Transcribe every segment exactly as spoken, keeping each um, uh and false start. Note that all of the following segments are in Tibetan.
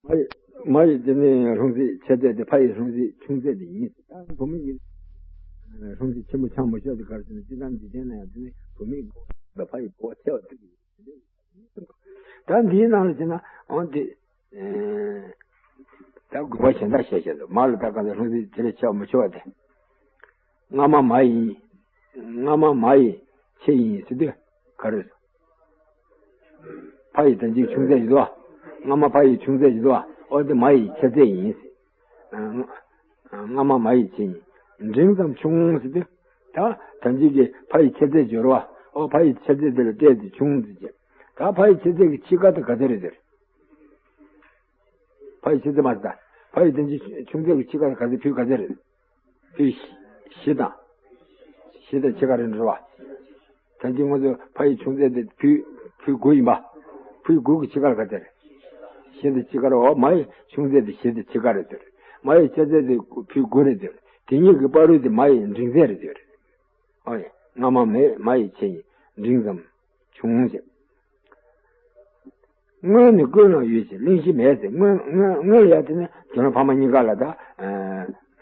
མ་ཡི་མ་ཡི་དེ་ནི་ལྷུང་བཟེད་ཆེ་ཚད་དེ་ཕ་ཡི་ལྷུང་བཟེད་ཆུང་ཚད་དེ་ཡིན། ད་བུད་མེད་ཀྱི་ལྷུང་བཟེད་ཆེན་པོ་ཆགས་མི་ཆོག་དེ་ག་རེ་ཟེར་ན། སྤྱིར་བཏང་འཇིག་རྟེན་ན་ཡང་དེ་ནི་བུད་མེད་ཀྱི་ཕ་ཡི་ཕོ་བ་ཆེ་བ་དེ། ད་འདིའི་ནང་ལ་བྱས་ན་འོན་ཏེ། ཨེ། ད་དགོས་པ་གཞན་དག་བཤད་བཤད་དོ། མ་ལ་ད་གང་ལྟར་ལྷུང་བཟེད་དེ་ལས་ཆེ་བ་མི་ཆོག་པ་དེ། སྔ་མ་མ་ཡི། སྔ་མ་མ་ཡི་ཆེ་ཡིན་ཟེར་དུས་ག་རེ་ཟེར། ཕ་ཡི་དོན་གཅིག་ཆུང་ཚད་ཅིག་འདུག་བ། སྔ་མ་ཕ་ཡི་ཆུང་ཚད་ཅིག་འདུག་བ། ཨོ་དེ་མ་ཡི་ཆེ་ཚད་ཡིན་ཟེར། ཨ། སྔ་མ་མ་ཡི་ཆེ་ཡིན། འབྲིང་ཙམ་ཆུང་ཟེར་དུས། ད་དོན་གཅིག་གི་ཕ་ཡི་ཆེ་ཚད་སྦྱོར་བ། ཨོ་ཕ་ཡི་ཆེ་ཚད་དེ་ལ་བལྟས་ཏེ་ཆུང་ཟེར་གྱི། ད་ཕ་ཡི་ཆེ་ཚད་ཀྱི་ཕྱི་ཁ་དེ་ག་ཚོད་རེད་ཟེར། ཕ་ཡི་ཆེ་ཚད་མ་ཟད། ཕ་ཡི་དོན་གཅིག་ཆུང་ཚད་ཀྱི་ཕྱི་ཁ་ག་ཚོད། ཕུད་ག་ཚོད་རེད། ཕུད་བཞི་དང་། བཞི་དང་ཕྱི་ཁ་རེད་འགྲོ་བ། དོན་གཅིག་ང་ཚོ་ཕ་ཡི་ཆུང་ཚད་དེ་ཕུད་ཕུད་དགུ་ཡིན་པ། ཕུད་དགུ་གི་ཕྱི་ཁ་ག་ཚོད་རེད། བཞི་དང་ཕྱི་ཁ་རེད། འོ་མ་ཡི་ཆུང་ཚད་དེ་བཞི་དང་ཕྱི་ཁ་རེད་ཟེར། མ་ཡི་ཆེ་ཚད་དེ་ཕུད་དགུ་རེད་ཟེར། དེ་གཉིས་ཀྱི་བར་དུ་དེ་མ་ཡི་འབྲིང་ཚད་རེད་ཟེར། ཨོ་ཡ། སྔ་མ་མེད་མ་ཡི་ཆེ་ཡིན། འབྲིང་ཙམ་ཆུང་ཞེས། སྔོན་ནི་བཀོད་ན་ཡོད་ཅེས་གླེང་གཞི་མེད་ཟེར། སྔོན་སྔོན་སྔོན་ལ་ཡང་དེ་ནི་དགེ་སློང་ཕ་མ་གཉིས་ཀ་ལ་ད།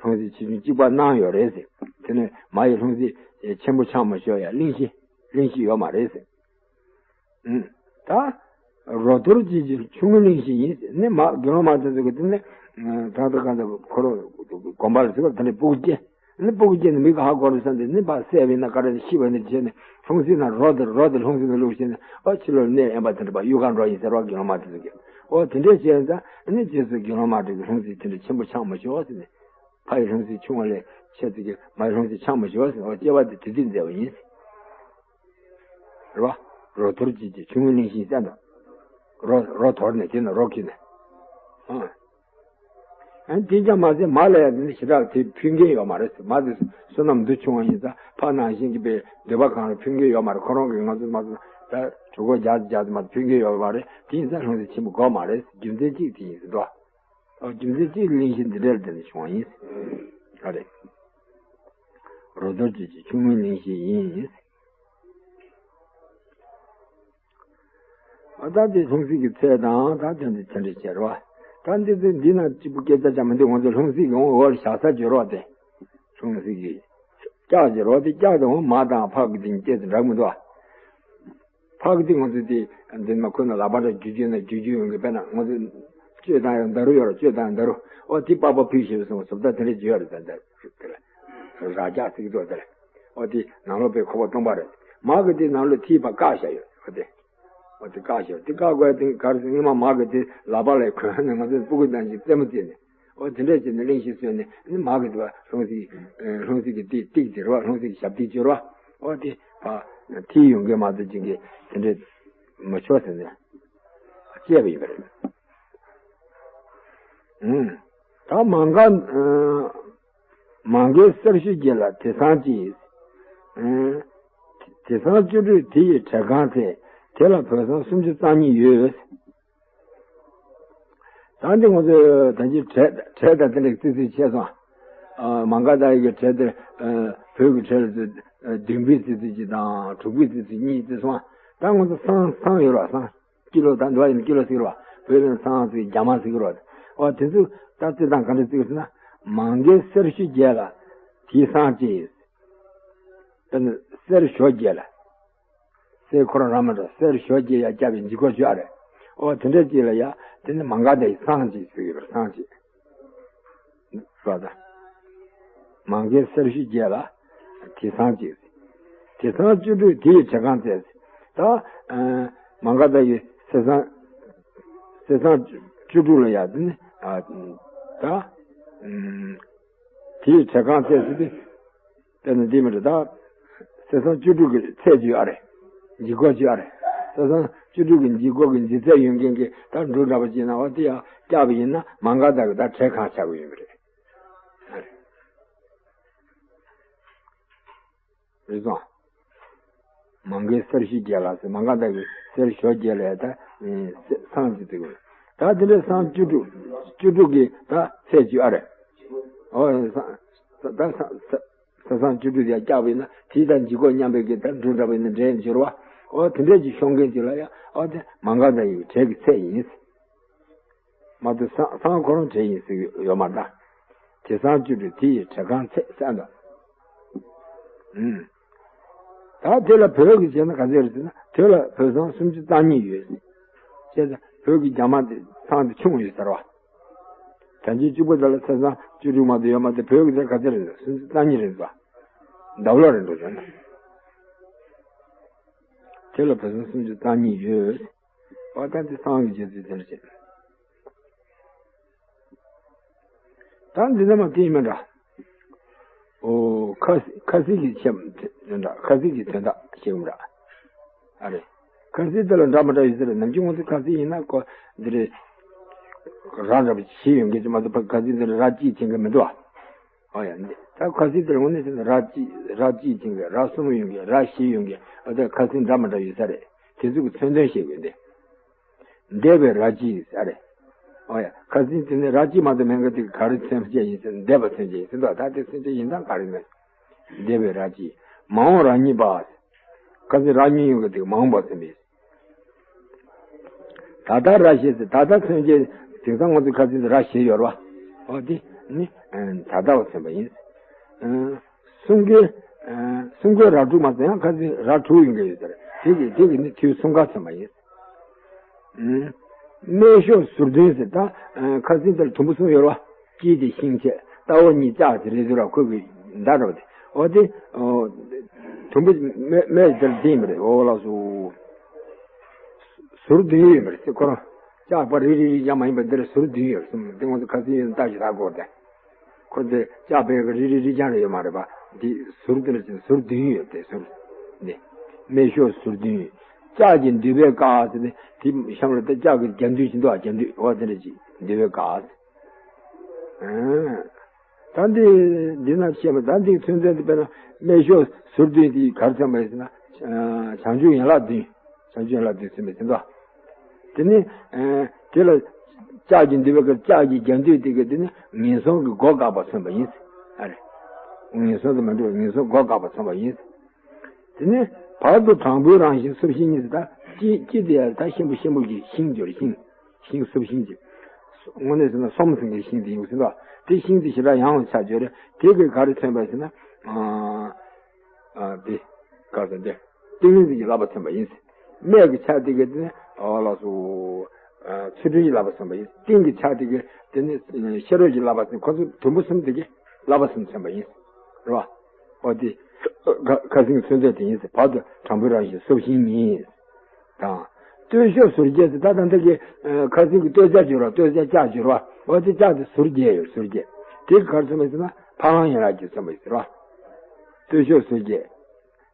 ལྷུང་བཟེད་ཆེ་ཆུང་གཅིག་པ་གནང་ཡོད་རེད་ཟེར། དེ་ནི་མ་ཡི་ལྷུང་བཟེད་ཆེན་པོ་ཆགས་མ་ཆོག་ཡ་གླེང་གཞི་གླེང་གཞི་ཡོད་མ་རེད་ཟེར། ཨུམ། ད། རོ་ཐོར་གྱི་ཆུང་ངུའི་གླེང་གཞི་ཡིན་ཟེར་ནི། མ་དགེ་སློང་མ་དེ་ཚོ་གི་དེ་ནི། ད་ལྟ་གང་ལྟར་ཁོ་རང་དགོན་པ་ལ་ཟེར་བ་དེ་འདྲའི་སྤུ་གུ་སྐྱེ། ནི་སྤུ་གུ་སྐྱེས་ནས་མི་ག་ཧ་གོ་རེད་བསམ་སྟེ་ནི་ཕར་བསད་པ་ཡིན་ན་ག་རེ་ཤི་བ་ནི་བྱས་ནས་ལྷུང་བཟེད་ན་རོ་དེ་རོ་དེ་ལྷུང་བཟེད་ན་བླུགས་བྱས་ནས། ཨོ་ཕྱི་ལོགས་ནད་ཡམས་པ་དེ་འདྲ་པ་གཡུག་ག་འགྲོ་ཡིན་ཟེར་བ་དགེ་སློང་མ་དེ་ཚོ་གིས། ཨོ་དེ་འདྲས་བྱས་ཙང་ནི་རྗེས་སུ་དགེ་སློང་མ་དེ་གི་ལྷུང་བཟེད་དེ་འདྲ་ཆེན་པོ་ཆགས་མ་ཆོག་ཟེར་ནས། ཕ་ཡི་ལྷུང་བཟེད་ཆུང་བ་ལས་ཆེ་ཚད་ཀྱི་མ་ཡི་ལྷུང་བཟེད་ཆགས་མ་ཆོག་ཟེར། ཨོ་སྐྱེ་བ་དེ་དེ་དུས་མཛད་པ་ཡིན། རེད་བ། རོ་ཐོར་གྱི་ཆུང་ངུའི་གླེང་གཞི་བསྟན་དང་། རོ་རོ་དོར་ནས་དེ་ན་རོ་ཁྱེར་ནས། ཨ། ཨ་ནི་དེ་ཀྱང་མ་ཟད་མ་ལ་ཡང་དེ་ནི་ཞེ་དྲག་དེ་ཕུལ་མཁན་ཡོད་མ་རེད། མ་དེ་བསོད་ནམས་འདི་ཆུང་བ་ཡིན་ཙང་ཕ་ནང་བཞིན་གྱི་པའི་འདོད་པ་གང་རུང་ཕུལ་མཁན་ཡོད་མ་རེད། ཁོ་རང་གིས་ང་ཚོ་མ་ཚོ་ད་གྲོད་ཁོག་རྒྱག་རྒྱག་དུ་མ་ཕུལ་མཁན་ཡོད་མ་རེད། དེ་ཡིན་ཙང་ལྷུང་བཟེད་ཆེན་པོ་དགོས་མ་རེད། རྒྱུ་མཚན་གཅིག་དེ་ཡིན་ཟེར་འདུག་ཨ། རྒྱུ་མཚན་གཅིག་གླེང་གཞི་འདི་འདྲ་ལ་བརྟེན་ནས་བྱུང་བ་ཡིན། ཨ་རེད། རོ་ཐོར་གྱི་ཆུང་ངུའི་གླེང་གཞི་ཡིན། ཨ་ད་དེ་ལྷུང་བཟེད་ཀྱི་ཚད་དང་ད་དེ་འདྲ་དེ་འདྲ་བྱས་རེད་བ། ད་འདི་ཚོ་འདི་ན་གཅིག་པུ་སྐད་ཆ་ཆ་མི་འདུག་ང་ཚོ་ལྷུང་བཟེད་ཀྱི་འོང་འོག་ལ་བཞག་ས་བྱོས་རོགས་དེ། ལྷུང་བཟེད་ཀྱི་ལྕགས་ཀྱི་རོགས་དེ་ལྕགས་དེ་འོང་མ་དང་ཕག་གི་དེ་གཉིས་སྐད་དེ་འདྲ་མི་འདུག་ཨ། ཕག་གི་དེ་ང་ཚོ་དེ་འདི་ན་ཁོ་ན་ལག་པ་འདྲ་རྒྱུ་རྒྱུ་ན་རྒྱུ་རྒྱུ་ཡོང་གི། དཔེར་ན་ང་ཚོ་གཅོད་སྟངས་ཡང་འདྲ་རུ་ཡོད་ར། གཅོད་སྟངས་འདྲ་རུ། ཨོ་དེ་པགས་པ་ཕུལ་ཞེས་སོང་བཟོ་ལྟ་དེ་འདྲ་བྱོས་རེད། ད་འདྲ་དེ་ལ་ར་རྒྱག་ཚིག་ཏོ་དེ་ལ། ཨོ་དེ་ནང་ལོགས་པའི་ཁོག་པ་སྟོང་པ་རེད། མ་གི་དེ་ནང་ལོགས་ཐིག་པ་བཀག་བཞག་ཡོད། ཨོ་དེ། ཨོ་དེ་བཀག་བཞག་དེ་བཀག་དགོས་དེ་ག་རེ་ཟེར། སྔོན་མ་མ་གི་དེ་ལག་པ་ལ་གོན་ནས་ང་ཚོ་སྤུ་གུ་དང་གཅིག་རྩེད་མོ་རྩེས་ནས། ཨོ་དེ་འདྲ་བྱས་ནས་གླེང་གཞི་བཟོས་ནས་ནི་མ་གི་དེ་བ་ལྷུང་བཟེད། ལྷུང་བཟེད་ཀྱི་ཏིག་ཏིག་དེ་རེད་བ། ལྷུང་བཟེད་ཀྱི་ཞབས་ཏིག་བྱོས་རེད་བ། ཨོ་དེ་ཕ་ཐིག་ཡོང་གི་མ་གཏོགས་ཅིག་གི་དེ་འདྲ་མི་ཆོག་ཟེར་ནས་བཅད་པ་ཡིན་པ་རེད། ཨུམ། ད་མ་འགགས། ཨ། མ་འགགས་གསེར་ཞོ་རྒྱས་ལ་དེ་སང་ཅི། ཨ། དེ་སང་བཅུ་དྲུག་དེ་ཡི་བྲེ་གང་ཚད། དེ་ལ་བོད་སང་སུམ་ཅུ་རྩ་གཉིས་ཡོད། ད་འདི་ང་ཚོས་ད་ཅི་བྲེ་བྲེ་དང་དེ་འདྲ་ཙི་ཙི་ཆད་སོང་། ཨ། མ་འགགས་ད་ཡི་གི་བྲེ་དེ། ཨ། བོད་ཀྱི་བྲེ་ལ་ཚོས་བདུན་པའི་ཙི་ཙི་ཅིག་དང་དྲུག་པའི་ཙི་ཙི་གཉིས་ཙི་སོང་། ད་ང་ཚོ་སང་སང་ཡོད་ར། སང་ཀི་ལོ་ད་འདི་བ་ཡིན་ན་ཀི་ལོ་ཟེར་གི་རེད་བ། བོད་ལ་སང་ཟེར་གི། རྒྱ་མ་ཟེར་གི་རེད་བ། ཨོ་དེ་ཚོ་ད་རྩི་སྟངས་ག་འདྲ་རྩི་གི་ཟེར་ན། མ་འགགས་གསེར་ཞོ་རྒྱས་ལ་དེ་སང་ཅི། དེ་ནི་གསེར་ཞོ་རྒྱས་ལ། གསེར་ཁོ་རང་རང་མ་འགྲོ། གསེར་ཞོ་རྒྱས་ཡ་སྐྱབས་པའི་འཇིགས་སྐོར་བཅོ་ཨ་རེད། ཨོ་དེ་འདྲ་ཅིག་ལ་ཡ་དེ་ནི་མ་འགགས་དེ་སང་ཅི་ཟེར་གི་རེད། སང་ཅི། སོ་ད། མ་འགགས་གསེར་ཞོ་རྒྱས་ལ་དེ་སང་ཅི། དེ་སང་བཅུ་དྲུག་དེ་ཡི་བྲེ་གང་ཚད། ད། ཨ། མ་འགགས་ད་ཡི་གསེར་སང་། གསེར་སང་བཅུ་དྲུག་ལ་ཡ་དེ་ནི། ཨ། ད། ཨུམ། དེ་ཡི་བྲེ་གང་ཚད་ཟེར་དུས། དེ་ནི་འདི་མི་འདྲ་ད། གསེར་སང་བཅུ་དྲུག་གི་ཚད་བཅོ་ཨ་རེད། འཇིགས་སྐོར་བཅོ་ཨ་རེད། གསེར་སང་བཅུ་དྲུག་གི་འཇིགས་སྐོར་གྱི་འཇིགས་ཚད་ཡོད་མཁན་གྱི་ད་འབྲུ་འདྲ་པོ་ཅིག་ན་འོ་དེ་ཡང་སྐྱབས་པ་ཡིན་ན་མ་འགགས་ད་གི་ད་བྲེ་གང་ཆགས་ཀྱི་ཡོད་མི་རེད། ཨ་རེད། རེད་སོང་། མ་འགགས་གསེར་ཞོ་རྒྱས་ལ་ཟེར། མ་འགགས་ད་གི་གསེར་ཞོ་རྒྱས་ལ་ཡ་ད། ཨེ། སང་ཅི་ཟེར་གི། ད་དེ་འདྲ་སང་བཅུ་དྲུག་བཅུ་དྲུག་གི་ད་ཚད་བཅོ་ཨ་རེད། ཨོ་སང་། ད་སང་། ས་སང་བཅུ་དྲུག་ཡ་སྐྱབས་པ་ཡིན་ན་དེའི་ད་འཇིགས་སྐོར་མཉམ་པའི་གི་ད་འབྲུ་འདྲ་པོ་ཡིན་ན་འདྲེན་འབྱོར་བ། ཨོ་དེ་འདྲས་ཀྱི་ཤོང་མཁན་ཅིག་ལ་ཡ། ཨོ་དེ་མ་འགགས་ད་ཡི་བྲེ་གི་ཚད་ཡིན། མ་གཏོགས་སང་སང་ཁོ་རང་བྲེ་ཡིན་ཟེར་གྱི་ཡོད་མ་རེད་ད། དེ་སང་བཅུ་དྲུག་དེ་ཡི་བྲེ་གང་ཚད་བསམ་ད། ཨུམ། ད་དེ་ལ་བོད་ཀྱི་བྱས་ན་ག་ཚོད་རེད་ཟེར་ན། དེ་ལ་བོད་སང་སུམ་ཅུ་རྩ་གཉིས་ཡོད་ཟེར། བྱས་ཙང་བོད་ཀྱི་རྒྱ་མ་དེ་སང་དེ་ཆུང་ཡོད་ཟེར་བ། ད་ཅི་གཅིག་པོ་དེ་ལ་ཚེས་བཟང་བཅུ་དྲུག་མ་གཏོགས་ཡོད་མ་གཏོགས། བོད་ཀྱི་དེ་ག་ཚོད་རེད་ཟེར། སུམ་ཅུ་རྩ་གཉིས་རེད་ཟེར། ཟླ་བ་ལོ་རེད་འགྲོ་ཟེར་ན། དེ་ལ་བོད་སང་སུམ་ཅུ་རྩ་གཉིས་ཡོད། བ་ད་དེ་སང་གི་རྗེས་ཚུལ་དེར་བྱེད། ད་འདི་ནས་མ་དེ་ཡིན་མིན་འདྲ། ཨོ། ཁ་ཁ་སིག་གི་ཆེམ་དེ་འདྲ། ཁ་སིག་གི་དོན་དག་ཤེས་མི་འདྲ། ཨ་རེ། ཁ་སིག་དེ་ལ་འདྲ་མི་འདྲ་ཡོད་ས་རེད། ནམ་རྒྱུན་ང་ཚོ་ཁ་སིག་ཡིན་ན་ཁོ་འདི་རེད། ར་འདྲ་པོ་བྱས་ཡོང་གི་ཅི་མ་གཏོགས་ཁ་སིག་འདི་ར་གཅིག་བྱེད་མཁན་མི་འདུག་ཨ། ཨོ་ཡ། འདི་ད་ཁ་སིག་དེ་ལ་དངོས་གནས་བྱས་ན་ར་གཅིག་ར་གཅིག་བྱེད་མཁན། ར་གསུམ་ཡོང་གི། ར་བཞི་ཡོང་གི། ཨ་ད་ཁ་སིག་འདྲ་མི་འདྲ་ཡོད་ས་རེད། དེ་ཚོ་གི་མཚོན་དོན་བཤད་དགོས་འདི། འདས་པའི་ར་གཅིག་ཟེར་རེད། ཨོ་ཡ། ཁ་སང་དེ་ནས་ར་གཅིག་མ་གཏོགས་མེད་མཁན་དེ་ག་རེ་མཚོན་བྱེད་ཡིན་ཟེར། འདས་པ་མཚོན་བྱེད་ཡིན་ཟེར་འདུག་ད་དེ་མཚོན་བྱེད་ཡིན་སྟངས་ག་རེ་ཡིན་ན། འདས་པའི་ར་གཅིག་མ་འོངས་ར་གཉིས་པ། ཁ་སང་ར་གཉིས་ཡོང་གི་དེ་མ་འོངས་པ་མཚོན་པས། ད་ལྟ་ར་བཞི་ཟེར། ད་ལྟ་མཚོན་བྱེད་དེང་སང་ང་ཚོ་ཁ་སང་དེ་ར་བཞི་ཡོད་རེད་བ། ཨོ་དེ་ནི་ད་ལྟ་བ་མཚོན་པ་ཡིན། གསུམ་ཀའི་གསུམ་ཀའི་ར་དྲུག་མ་ཟེར་ཡང་ཁ་སང་ར་དྲུག་ཡོང་གི་ཡོད་ཟེར། དེ་གི་དེ་གི་ནི་དུས་གསུམ་ཀ་མཚོན་པ་ཡིན། སྨད་ཤོག་ཟུར་བདུན་ཟེར། ད་ཁ་སང་དེར་དུམ་བུ་གསུམ་ཡོད་རེད་བ། དཀྱིལ་དེ་ཤིང་བྱས། ལྟ་བ་གཉིས་ལྕགས་ཀྱི་རེད་ཟེར་བ། ཁོ་གི་མདའ་འདྲ་བ་དེ། འོ་དེ་དུམ་བུ་སྨད་སྨད་དེར་འདི་ཡིན་པ་རེད། འོ་ལགས་སོ། ཟུར་བདུན་ཡོད་པ་རེད་ཟེར་ཁོ་རང་། ལྕགས་པ་རིལ་རིལ་རིལ་རྐྱང་མ་ཡིན་པ་འདིར་ཟུར་བདུན་ཡོད་གསུངས། དེ་ང་ཚོ་ཁ་སང་ཡོད་ན་ལྟ་ཞིག་ལྟ་དགོས་ཏེ། ཁོ་ཚོས་ལྕགས་པའི་རིལ་རིལ་རིལ་རྐྱང་རེ་ཡོད་མ་རེད་པ། འདི་ཟུར་འདི་ལ་ཟུར་བདུན་ཡོད་དེ་ཟུར། འདི་སྨད་ཤོག་ཟུར་བདུན། ལྕགས་ཀྱི་མདུད་པའི་སྐག་ཟེར་ནས་དེ་གཤམ་ལ་ད་ལྕགས་ཀྱི་རྒྱ་མདུད་ཅིག་འདུག་ཨ། རྒྱ་མདུད། འོ་དེ་འདྲ་ཅིག་མདུད་པའི་སྐག་ཟེར། ཨང་། ད་འདི་འདི་ན་བཤད་པ། ད་འདི་མཚོན་དོན་དེ་དཔེར་ན་སྨད་ཤོག་ཟུར་བདུན་དེ་ག་རེ་མཚོན་པ་ཡིན་ཟེར་ན། བྱང་ཆུབ་ཡན་ལག་བདུན། བྱང་ཆུབ་ཡན་ལག་བདུན་མཚོན་པ་ཡིན་ཟེར་འདུག་དེ་ནི་དེ་ལ་ལྕགས་ཀྱི་མདུད་པ་གི་ལྕགས་ཀྱི་རྒྱ་མདུད་དེ་གི་དེ་ནི་ངན་སོང་གི་སྒོ་བཀག་པ་མཚོན་པ་ཡིན། ཨ་རེ། ངན་སོང་དུ་མ་འགྲོ་བའི་ངན་སོང་སྒོ་བཀག་པ་མཚོན་པ་ཡིན། དེ་ནི་བར་དུ་དྲང་པོའི་རང་བཞིན་སྲུབས་ཤིང་ཉིད་ཟེར། ད་ཅི་ཅི་དེ་ཡང་ད་ཤིང་བུ་ཤིང་བུ་གི་ཤིང་སྦྱོར་ཤིང་། ཤིང་སྲུབས་ཤིང་གི། དངོས་གནས་ཟེར་ན་སོམ་ཟེར་མཁན་ཤིང་དེ་ཡིན་ཟེར་འདུག་དེ་ཤིང་དེ་ཞེ་དྲག་ཡང་བ་ཆགས་ཡོད་རེད། དེ་གིས་ག་རེ་མཚོན་པ་ཟེར་ན། ཨ་ཨ་དེ་ག་ཟེར་དེ། ཏིང་ངེ་འཛིན་གྱི་བསླབ་པ་མཚོན་པ་ཡིན། སྨད་ཀྱི་ཕྱག་དེ་གིས་དེ་ནི་ཨོ་ལགས་སོ། ཨ་ཚུལ་ཁྲིམས་ཀྱི་བསླབ་པ་མཚོན་པ་ཡིན། སྟེང་གི་ཕྱག་དེ་གིས་དེ་ནི་ཤེས་རབ་ཀྱི་བསླབ་པ་མཚོན། ཁོ་ཚོ་དུམ་བུ་གསུམ་དེ་གིས་བསླབ་པ་གསུམ་མཚོན་པ་ཡིན། རེད་བ། ཨོ་དེ་ཁ་ཁ་སང་མཚོན་དོན་དེ་ཡིན་ཟེར། བར་དུ་དྲང་པོའི་རང་བཞིན་སྲུབས་ཤིང་ཉིད། དང་། སྟོད་ཤོག་ཟུར་བརྒྱད་ཟེར། ད་ད་འདི་གི་ཁ་སང་གི་སྟོད་ཆ་སྦྱོར་བ། སྟོད་ཆ་ལྕགས་སྦྱོར་བ། འོ་དེ་ལྕགས་དེ་ཟུར་བརྒྱད་ཡོད། ཟུར་བརྒྱད། དེ་ག་རེ་མཚོན་པ་ཟེར་ན་ཕ་རོལ་ཡན་ལག་གི་མཚོན་པ་ཡིན་ཟེར་བ། སྟོད་ཤོག་ཟུར་བརྒྱད།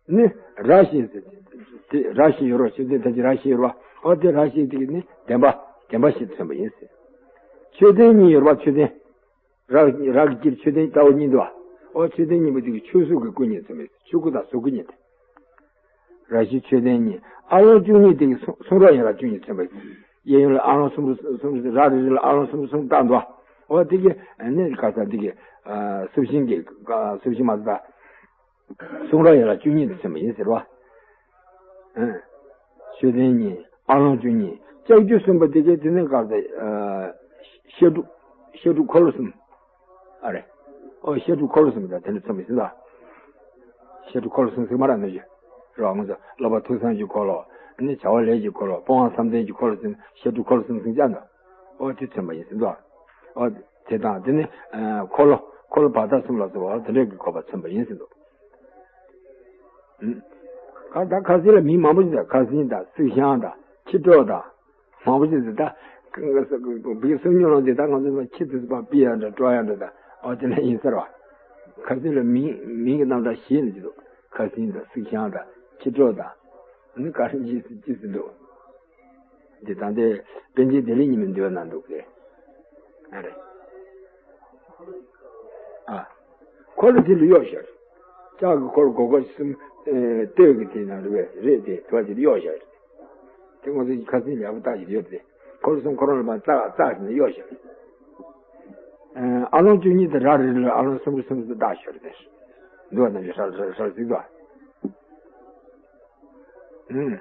ནི་ར་བཞི་ཟེར། དེ་ར་བཞི་ཡོད་རེད། མཆོད་རྟེན་ད་ཅི་ར་བཞི་ཡོད་རེད་བ། འོ་དེ་ར་བཞི་དེ་གི་ནི་བདེན་པ། བདེན་པ་བཞི་མཚོན་པ་ཡིན་ཟེར། མཆོད་རྟེན་གཉིས་ཡོད་རེད་བ། མཆོད་རྟེན། ར་ར་གི་དཀྱིལ་མཆོད་རྟེན་ལྟ་བུ་གཉིས་འདུག་བ། འོ་མཆོད་རྟེན་གཉིས་པོ་དེ་གི་ཆོས་གཟུགས་ཀྱི་སྐུ་གཉིས་མཚོན་པ་ཡིན། ཆོས་སྐུ་དང་གཟུགས་སྐུ་གཉིས་དེ། ར་བཞི་མཆོད་རྟེན་གཉིས། ཨ་ལོང་བཅུ་གཉིས་དེ་གི་གསུང་གསུང་རབ་ཡན་ལག་བཅུ་གཉིས་མཚོན་པ་ཡིན། གཡས་གཡོན་ལ་ཨ་ལོང་སུམ་ཅུ་སོ་སོ། ར་རི་རི་ལ་ཨ་ལོང་སུམ་ཅུ་སོ་སོ་བཏགས་འདུག་བ། འོ་དེ་གི་ནི་ག་ས་དེ་གི་སྲུབས་ཤིང་གི་སྲུབས་ཤིང་མ་ཟད། གསུང་རབ་ཡན་ལག་བཅུ་གཉིས་དེ་མཚོན་པ་ཡིན་ཟེར་བ། མཆོད་རྟེན་གཉིས། ཨ་ལོང་བཅུ་གཉིས། ལྕགས་ཀྱུ་གསུམ་པོ་དེ་གའི་དེ་ནས་ག་རེ། བཤད་སྒྲུབ། བཤད་སྒྲུབ་འཁོར་ལོ་གསུམ། ཨ་རེ། ཨོ་བཤད་སྒྲུབ་འཁོར་ལོ་གསུམ་དང་དེ་ནས་མཚོན་པ་ཡིན་ཟེར་བ། བཤད་སྒྲུབ་འཁོར་ལོ་གསུམ་ཟེར་མ་རེད་ནོ་ཞེས། རོགས་ང་ཚོ་བསླབ་པ་ཐོས་བསམ་གྱི་འཁོར་ལོ། ནི་བྱ་བ་ལས་ཀྱི་འཁོར་ལོ། སྤོང་བ་བསམ་གཏན་གྱི་འཁོར་ལོ་ཟེར་ནས་བཤད་སྒྲུབ་འཁོར་ལོ་གསུམ་ཟེར་ཀྱང་འདུག་ཨོ་དེ་མཚོན་པ་ཡིན་ཟེར་འདུག་ཨོ་དེ་དང་དེ་ནི་འཁོར་ལོ། འཁོར་ལོ་བར་དག་གསུམ་ལ་སོགས་པ་དེ་འདྲ་གི་དགོས་པ་མཚོན་པ་ཡིན་ཟེར་འདུག་ཨུམ། ཁ་ད་ཁ་སང་ལ་མིང་མང་པོ་ཞིག་དང་། ཁ་སང་དང་། སྲིབ་ཤང་དང་། ཁྱི་སྤྲོ་དང་། མང་པོ་ཞིག་ཟེར་ད། བི་སུ་ཉོ་ལོང་དེ་ད་ང་ཚོ་ཁྱི་དེ་ཚོ་པ་པི་ཡ་འདྲ་སྤྲོ་ཡ་འདྲ་ད། ཨོ་དེ་ལ་ཡིན་ཟེར་བ། ཁ་སང་ལ་མིང་མིང་གི་རྣམ་གྲངས་ཞེས་ནས་ཀྱི་འདུག་ཁ་སང་དང་། སྲིབ་ཤང་དང་། ཁྱི་སྤྲོ་དང་། ཨ་ནི་ག་རེ་ཅི་ཟེར་ཅི་ཟེར་འདུག་འདི་ད་ལྟའི་པཎ་ཆེན་བདེ་ལེགས་ཉི་མའི་འདུལ་བ་ན་འདུག་གས། ཨ་རེ། ཨ། འཁོར་ལོ་དེ་ལ་གཡོག་ཞོར། ལྕགས་ཀྱི་འཁོར་ལོ་སྒོར་སྒོར་གསུམ། ཨེ། སྟོད་ཀྱི་དེ་ན་རེད་པས། རེད་དེ་དུ་བ་དེ་ལ་གཡོག་ཞོར། དེ་ང་ཚོ་ཁ་སང་ཡག་པོ་བལྟ་ཞིག་ཡོད་དེ། འཁོར་ལོ་གསུམ་འཁོར་ལོ་ལ་མ་བཙག་བཙག་ཞིག་ནས་གཡོག་ཞོར། ཨེ། ཨ་ལོང་བཅུ་གཉིས་དེ་ར་རེ་རེ་ལ་ཨ་ལོང་སུམ་ཅུ་སུམ་ཅུ་བཏགས་ཞོར་དེ། འདུག་བ་ན་ཞོར་ཞོར་ཞོར་ཟིག་དུ་བ། ཨུམ།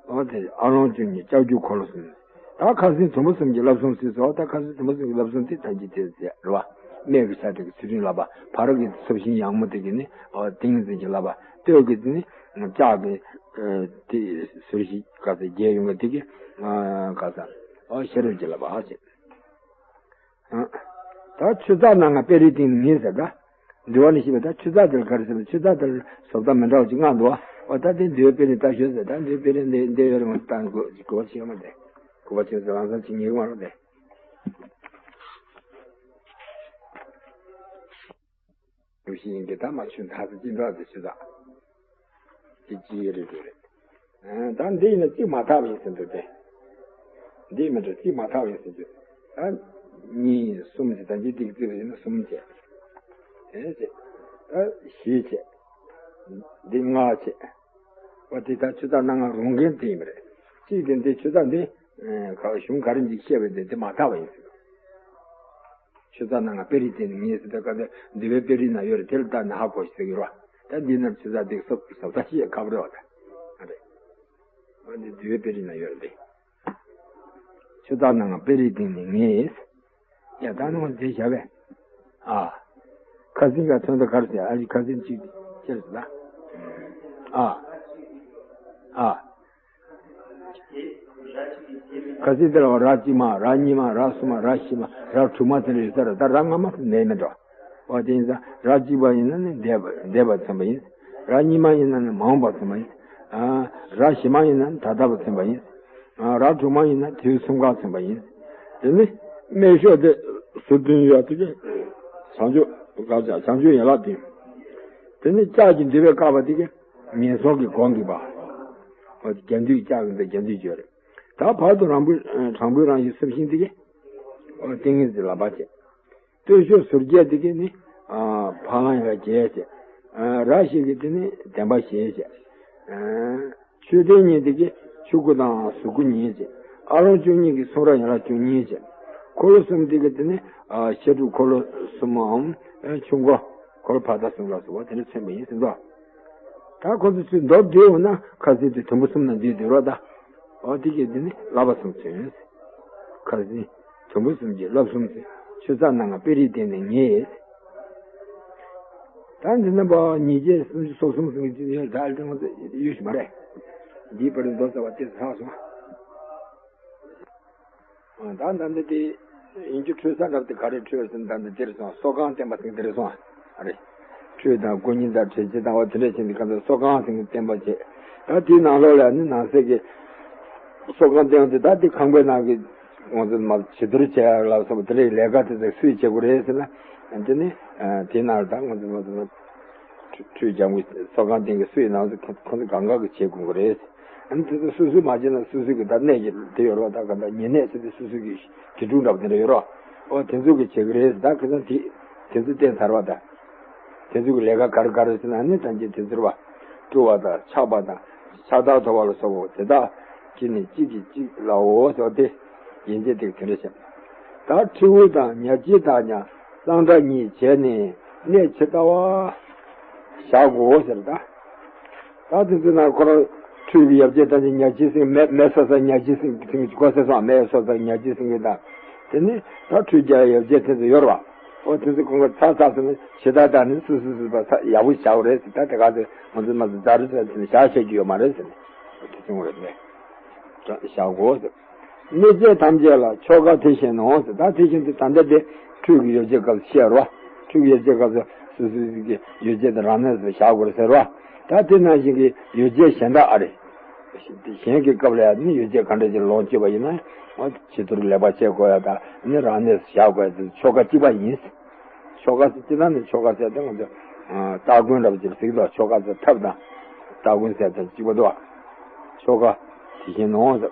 འོ་དེ་ཨ་ལོང་བཅུ་གཉིས། ལྕགས་ཀྱུ་འཁོར་ལོ་གསུམ། ད་ཁ་སང་དུམ་བུ་གསུམ་གྱི་བསླབ་གསུམ་ཟེར་སོང་། ད་ཁ་སང་དུམ་བུ་གསུམ་གྱི་བསླབ་གསུམ་དེ་ཐམས་ཅད་དེ་ཟེར་རེད་བ། སྨད་ཀྱི་ཆ་དེ་གི་ཚུལ་ཁྲིམས་བསླབ་པ། བར་གྱི་ཚབས་ཆེན་ཡང་མོ་དེ་གི་ནི་ཨོ་ཏིང་ངེ་འཛིན་གྱི་བསླབ་པ། སྟོད་ཀྱི་དེ་ནི་ལྕགས་ཀྱི་ཨ་དེ་ཟུར་བཞི་ག་ས་བརྒྱད་ཡོང་གི་དེ་གི་ཨ་ག་ས་ཨོ་ཤེས་རབ་ཀྱི་བསླབ་པ་ཨ་ཅེ། ཨ། ད་ཆུ་ཚགས་སྣ་ལྔ་དཔེ་རིས་སྟེང་ནས་ངེས་ཟེར་ད། འདུལ་བ་ནས་ཤེས་པ་ད་ཆུ་ཚགས་དེ་ལ་ག་རེ་ཟེར་ན། ཆུ་ཚགས་དེ་ལ་བཟོ་ལྟ་མི་འདྲ་བ་ཅིག་མངགས་འདུག་བ། འོ་ད་དེ་འདུལ་བའི་དཔེ་རིས་ལྟ་ཤོག་ཟེར། ད་འདུལ་བའི་དཔེ་རིས་འདི་འདི་ཡོད་རེད་མ་གཏོགས་གོ་བ་ཤེས་མ་དེ། གོ་བ་ཤེས་ཟེར་ལམ་སང་ཅིག་ངེས་མ་རེད་དེ། ཡོད་ཤེས་ཡིན་གྱི་ད་མ་ཆུ་ད་ཚོ་ཅི་འདྲ་དེ་ཆུ་ཚགས། དེ་ཅི་ཡོད་རེད་འགྲོ་རེད། ཨ། ད་འདི་ཡིན་ན་གཅིག་མ་དག་པ་ཡིན་ཟེར་འདུག་སྟེ། འདི་མི་འགྲོ་གཅིག་མ་དག་པ་ཡིན་ཟེར་རྒྱུ། ད་གཉིས་གསུམ་ཟེར་ད་འདི་ཏིག་ཙི་ཡིན་ན་གསུམ་བྱས། དེ་བྱས། ད་བཞི་བྱས། འདི་ལྔ་བྱས། འོ་དེ་ད་ཆུ་ཚགས་སྣ་ལྔ་རུང་མཁན་དེ་ཡིན་པ་རེད། གཅིག་དེ་འདི་ཆུ་ཚགས་འདི་ཨ་ག་གཞུང་ག་རེ་འཇིག་བཤད་པའི་དེ་འདི་མ་དག་པ་ཡིན་ཟེར། ཆུ་ཚགས་སྣ་ལྔ་དཔེ་རིས་སྟེང་ནས་ངེས་ཟེར་ད་ག་དེ་འདུལ་བའི་དཔེ་རིས་ན་ཡོད་རེད། དེ་ལ་བལྟས་ནས་ཧ་གོ་ཞིག་ཟེར་གྱི་ཡོད་རེད་བ། ད་འདི་ནར་ཆུ་ཚགས་འདི་ཟབ་ཟབ་ད་ཤེས་ཁ་བར་བ་ད། ཨ་རེད། འོ་འདི་འདུལ་བའི་དཔེ་རིས་ན་ཡོད་རེད་དེ། ཆུ་ཚགས་སྣ་ལྔ་དཔེ་རིས་སྟེང་ནས་ངེས། ཡ་ད་ནང་དེ་བྱ་བས། ཨ། ཁ་སང་ག་ཚོན་ད་གར་ཟེར་ཨ་ལི་ཁ་སང་ཅིག་ཁྱེར་ཟེར་ད། ཨ། ཨ། ཁ་སང་དེ་ལ་ར་གཅིག་མ་ར་གཉིས་མ་ར་གསུམ་མ་ར་བཞི་མ་ར་དྲུག་མ་དེ་འདྲ་ཡོད་ས་རེད། ད་ར་ལྔ་མ་དེ་ནས་མི་འགྲོ། འོ་དེ་ཡིན་ཙང་ར་གཅིག་པ་ཡིན་ན་ནི་འདས་པ་འདས་པ་མཚོན་པ་ཡིན། ར་གཉིས་མ་ཡིན་ན་ནི་མ་འོངས་པ་མཚོན་པ་ཡིན། ཨ། ར་བཞི་མ་ཡིན་ན་ནི་ད་ལྟ་བ་མཚོན་པ་ཡིན། ཨ། ར་དྲུག་མ་ཡིན་ན་དུས་གསུམ་ཀ་མཚོན་པ་ཡིན། དེ་ནི་སྨད་ཤོག་དེ་ཟུར་བདུན་ཡོད་དེ་གས་བྱང་ཆུབ་བྱང་ཆུབ་ཡན་ལག་བདུན། དེ་ནི་ལྕགས་ཀྱི་མདུད་པས་བཀག་པ་དེ་གས་ངན་སོང་གི་སྒོ་འགེབས་པ། འོ་རྒྱ་མདུད་ལྕགས་ཀྱི་མདུད་རྒྱ་མདུད་བརྗོད་རེད། ད་བར་དུ་རང་བུ་དྲང་པོའི་རང་བཞིན་སེམས་ཤིང་དེ་གས་འོ་ཏིང་ངེ་འཛིན་བསླབ་པ་བྱས། སྟོད་ཤོག་ཟུར་བརྒྱད་དེ་གས་ནི་ཨ་ཕ་ལང་ཡ་བརྒྱད་བྱས། ཨ། ར་བཞི་གི་དེ་ནི་བདེན་པ་བཞི་བྱས། ཨ། མཆོད་རྟེན་གཉིས་དེ་གས་ཆོས་སྐུ་དང་གཟུགས་སྐུ་གཉིས་བྱས། ཨ་ལོང་བཅུ་གཉིས་ཀྱི་གསུང་རབ་ཡན་ལག་བཅུ་གཉིས་བྱས། འཁོར་ལོ་གསུམ་དེ་གས་དེ་ནི་ཨ་བཤད་སྒྲུབ་འཁོར་ལོ་གསུམ་མམ་ཨ་ཆུ་འགོ་འཁོར་ལོ་ཕ་མཐའ་གསུམ་ལ་སོགས་པ་དེ་ནི་མཚོན་པ་ཡིན་ཟེར་འདུག་ད་ཁོ་ཚོ་ཚུར་མདོར་བསྡུས་འོང་ན་ཁ་སང་དེ་དུམ་བུ་གསུམ་ན་འདུས་འདུས་རོགས་ད། འོ་དེ་གས་དེ་ནི་བསླབ་པ་གསུམ་མཚོན། ཁ་སང་དུམ་བུ་གསུམ་གྱི་བསླབ་གསུམ་ཟེར། ཆུ་ཚགས་སྣ་ལྔ་དཔེ་རིས་སྟེང་ནས་ངེས། ད་འདི་ན་པ་ཉིས་བརྒྱ་སུམ་ཅུ་སོ་གསུམ་ཟེར་གྱི་ཡོད། ད་ཨ་ལྟ་ང་ཚོ་ཡོད་ཤི་མ་རེད། འདིའི་བར་མདོ་རྩ་བ་དེ་ཚར་སོང་། ཨ། ད་ད་འདི་དེ་ཡིན་རྒྱུ་འཕྲོད་ས་འདྲ་དེ་ག་རེ་འཕྲོད་ཟེར་ན་ད་འདི་དེར་སོང་སོ་གང་བསྟན་པ་ཟེར་དེར་སོང་ཨ་རེད། འཕྲོད་དང་སྐུ་ཉིད་དང་དྲན་བྱེད་དང་བ་དེ་འདྲ་བྱས་འདི་ག་ཚོད་སོ་གང་ཟེར་གྱི་བསྟན་པ་བྱས། ད་དེའི་ནང་ལོགས་ལ་ནི་ནང་གསེས་ཀྱི་སོ་གང་བསྟན་པ་དེ་ད་དེ་ཁང་པའི་ནང་གི་ང་ཚོ་མ་བྱི་དོར་བྱས་ལ་སོགས་པ་དེ་འདྲའི་ལས་ཀ་དེ་ཚོ་སུས་བྱེད་དགོས་རེད་ཟེར་ན། དེ་ནི་དེའི་ནང་ལ་ད་ང་ཚོ་ང་ཚོ། ཁྲུས་ཁྲུས་ཀྱང་གི་སོ་གང་སྟེང་གི་སུས་ནང་ཁོ་ཁོ་ཚོ་གང་ག་གི་བྱེད་དགོས་ཀྱི་རེད། ཨ་ནི་དེ་ཚོ་སུ་སུས་མ་བྱས་ན་སུ་སུ་གི་ད་གནས་ཀྱི་དེ་ཡོད་རོགས། ད་ག་ད་ཉེ་གནས་ཟེར་དེ་སུ་སུ་གི་དགེ་ཕྲུག་འདྲ་པོ་དེ་འདྲ་ཡོད་རོགས། ཨོ་དེ་ཚོ་གི་བྱེད་ཀྱི་རེད། ད་ཁ་སང་དེ་དེ་ཚོ་བསྟན་ཚར་བ་ད། དེ་ཚོ་གི་ལས་ཀ་ག་རེ་ག་རེ་ཟེར་ན་ཨ་ནི་ད་ཅི་དེ་ཚོར་བ་བཀྲུ་བ་དང་ཕྱག་པ་དང་ཕྱག་རྟགས་ཐོབ་པ་ལ་སོགས་པ་དེ་དག་གཅིག་ནས་གཅིག་གིས་གཅིག་ལའོ་ཟེར་བ་དེ། ཡན་ཆད་དེ་དེ་འདྲ་བྱས། ད་ཁྲིའུ་དང་ཉ་ལྕི་དག་ཀྱང་གཙང་སྦྲ་གཉིས་བྱས་ནས་གནས་ཇི་ལྟ་བ་བཞག་གོ་ཟེར་ད། ད་དེ་ཚོ་ན་ཁོ་རང་ཁྲུས་ཀྱི་ཡོ་བྱད་དང་ཉ་ལྕི་སེང་མེ་མེ་སོ་སོ་ཉ་ལྕི་སེང་གི་སེང་གི་གོ་ས་སོང་མེ་སོ་སོ་ཉ་ལྕི་སེང་གི་དང་། དེ་ནི་ད་ཁྲུས་ཀྱི་ཡོ་བྱད་དེ་ཚོ་ཡོད་རེད་བ། ཨོ་དེ་ཚོ་ཁོང་གི་ཚ་ཚ་ཟེར་ནས་ཇི་ལྟ་བ་ནི་སུ་སུ་སུ་བ་ཡག་པོ་བྱའོ་རེད་ཟེར། ད་དེ་ག་ཚོད་ང་ཚོ་མ་ཚོ་རྫ་རི་ཚ་ཚ་ནས་བཞག་བྱེད་རྒྱུ་ཡོད་མ་རེད་ཟེར་ནས་དེ་ཚོ་ངོ་རེད་མེད་བཞག་གོ་ཟེར། གནོད་བྱེད་ཐམས་ཅད་ལ་ཆོ་ག་དེ་བཞིན་ནོ་ཟེར། ད་དེ་བཞིན་དུ་ད་ལྟ་དེ་ཁྲུས་ཀྱི་ཡོ་བྱད་སྐབས་སུ་བཤད་རོ། ཁྲུས་ཀྱི་ཡོ་བྱད་སྐབས་སུ་སོ་སོ་སོ་གི་ཡོ་བྱད་དེ་རང་གནས་སུ་བཞག་དགོས་ཟེར་རོ། ད་དེ་ནང་བཞིན་གྱི་ཡོ་བྱད་གཞན་དག་ཨ་རེ། གཞན་གྱི་སྐབས་ལ་ཡང་ནི་ཡོ་བྱད་ག་འདྲ་ཞིག་ལོངས་སྤྱོད་པ་ཡིན་ན་ཡང་བྱི་དོར་ལེགས་པར་བྱེད་དགོས་ཡ་དང་ནི་རང་གནས་སུ་བཞག་དགོས་ཡ་དེ་ཆོ་ག་གཅིག་པ་ཡིན། ཆོ་ག་ཟེར་སྤྱིར་བཏང་ནས་ཆོ་ག་ཟེར་ཏེ་ང་ཚོ་སྟ་གོན་འདྲ་པོ་ཅིག་ལ་ཟེར་གྱི་འདུག་ཆོ་ག་ཟེར་ཐབས་དང་སྟ་གོན་ཟེར་དང་གཅིག་པ་འདུག་ཆོ་ག་དེ་བཞིན་ནོ་ཟེར།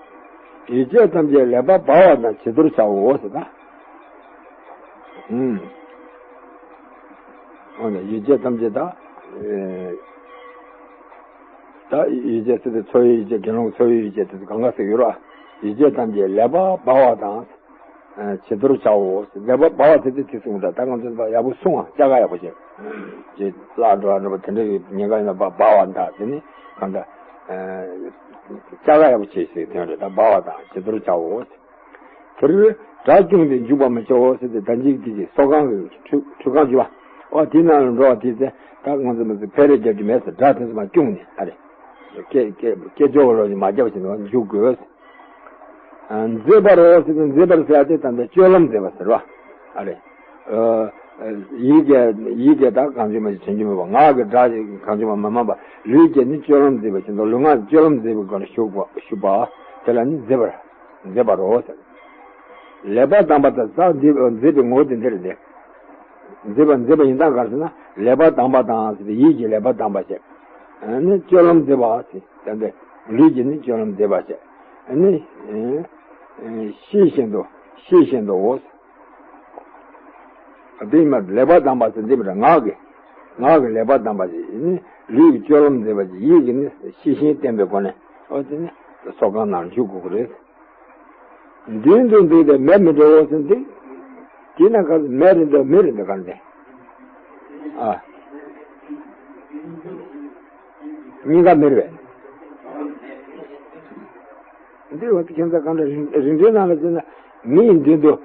ཡོ་བྱད་ཐམས་ཅད་ལེགས་པར་སྦ་བ་དང་བྱི་དོར་བྱའོ་ཟེར་ད། ཨུམ། འོ་ན་ཡོ་བྱད་ཐམས་ཅད་ད། ཨེ། ད་ཡོ་བྱད་ཟེར་ཏེ་འཚོ་བའི་ཡོ་བྱད་དགེ་སློང་འཚོ་བའི་ཡོ་བྱད་དེ་ཚོ་གང་ག་ཟེར་གྱི་ཡོད་རེད་བ། ཡོ་བྱད་ཐམས་ཅད་ལེགས་པར་སྦ་བ་དང་། བྱི་དོར་བྱའོ། ལེགས་པར་སྦ་བ་ཟེར་དུས་དེ་གསུངས་པ་འདྲ། ད་ང་ཚོ་ཡག་པོ་སྲུང་བ་སྐྱ་ཀ་ཡག་པོ་བྱེད། ཅེས་བརླག་འགྲོ་བ་འདྲ་པོ་དེ་འདྲ་ཡོད་ཉེན་ཁ་ཡིན་ན་སྦ་བ་འདྲ། དེ་ནི་གང་འདྲ། སྐྱ་ཀ་ཡག་པོ་བྱེད་ཟེར་དོན་རེད། ད་སྦ་བ་དང་བྱི་དོར་བྱའོ། པར་སྒྲ་བསྐྱུངས་ཏེ་འཇུག་པར་མི་བྱའོ་ཟེར་ཏེ། ད་འཇིག་དེ་ཅིག་སོ་གང་གི་ཁྲུས་ཁྲུས་ཁང་བྱེད་པ། འོ་དེའི་ནང་ལ་འགྲོ་བ་དེ་ཚེ་ད་ང་ཚོ་མི་ཚེ་ཕལ་རེ་རྒྱབ་ཀྱི་མེད་ཟེར། སྒྲ་དེ་ཚོ་མ་བསྐྱུངས་ནས། ཨ་རེ། སྐད་སྐད་སྐད་ཅོར་ལོ་མ་རྒྱབ་བཞིན་དུ་འཇུག་དགོས། མཛེས་པར་རོ་ཟེར་ཏེ། མཛེས་པར་ཟེར་ཏེ་ད་ལྟ་སྤྱོད་ལམ་མཛེས་པ་ཟེར་བ། ཨ་རེ། ཡིད་ཀྱི་ཡིད་ཀྱི་ད་གང་བྱུང་མ་དྲན་རྒྱུ་མེད་པ། ངག་གི་སྒྲ་གང་བྱུང་མ་མ་སྨྲ་བ། ལུས་ཀྱི་ནི་སྤྱོད་ལམ་མཛེས་པ་བཞིན་དུ། ལུས་ངག་སྤྱོད་ལམ་མཛེས་པའི་སྒོ་ནས་ཞུགས་པ་ཞུགས་པ། དེ་ལ་ནི་མཛེས་པར་མཛེས་པར་རོ་ཟེར། ལེགས་པར་གདམས་པ་དང་ཟག་འདི་མཛེས་པའི་ངོ་བོ་དེ་འདིར་ནི། མཛེས་པ་མཛེས་པ་ཡིན་སྟངས་ག་རེ་ཟེར་ན། ལེགས་པར་གདམས་པ་དང་ཟེར་ཏེ་ཡིད་ཀྱི་ལེགས་པར་གདམས་པ་བྱས། ནི་སྤྱོད་ལམ་མཛེས་པ་ཟེར། ད་ལྟ་ལུས་ཀྱི་ནི་སྤྱོད་ལམ་མཛེས་པ་བྱས། ནི་ཤེས་བཞིན་དུ་ཤེས་བཞིན་དུ་འོ། དེ་མ་ལེགས་པར་གདམས་པ་ཟེར་འདི་མི་འདྲ། ངག་གི་ངག་གི་ལེགས་པར་གདམས་པ་ཞིག་ནི་ལུས་ཀྱི་སྤྱོད་ལམ་མཛེས་པ་ཞིག་ཡིད་ཀྱི་ནི་ཤེས་བཞིན་བསྟན་པའི་སྒོ་ནས། འོ་དེ་ནི་སོ་གང་ནང་འཇུག་དགོས་ཀྱི་རེད། མདུན་དུ་འདུག་སྟེ་མེར་མི་འགྲོ་ཟེར་འདི། དེས་ན་ག་མེར་རེད་འདུག་མེར་རེད་འདུག་ག་རེ་འདུག་ཨ། གཉིས་ཀ་མེར་བས། འདི་བ་ཁྱིམ་ཚང་གང་འདྲ་རིན་རིན་བྲལ་ནང་ལ་བྱས་ན། མི་ཡི་མདུན་དུ་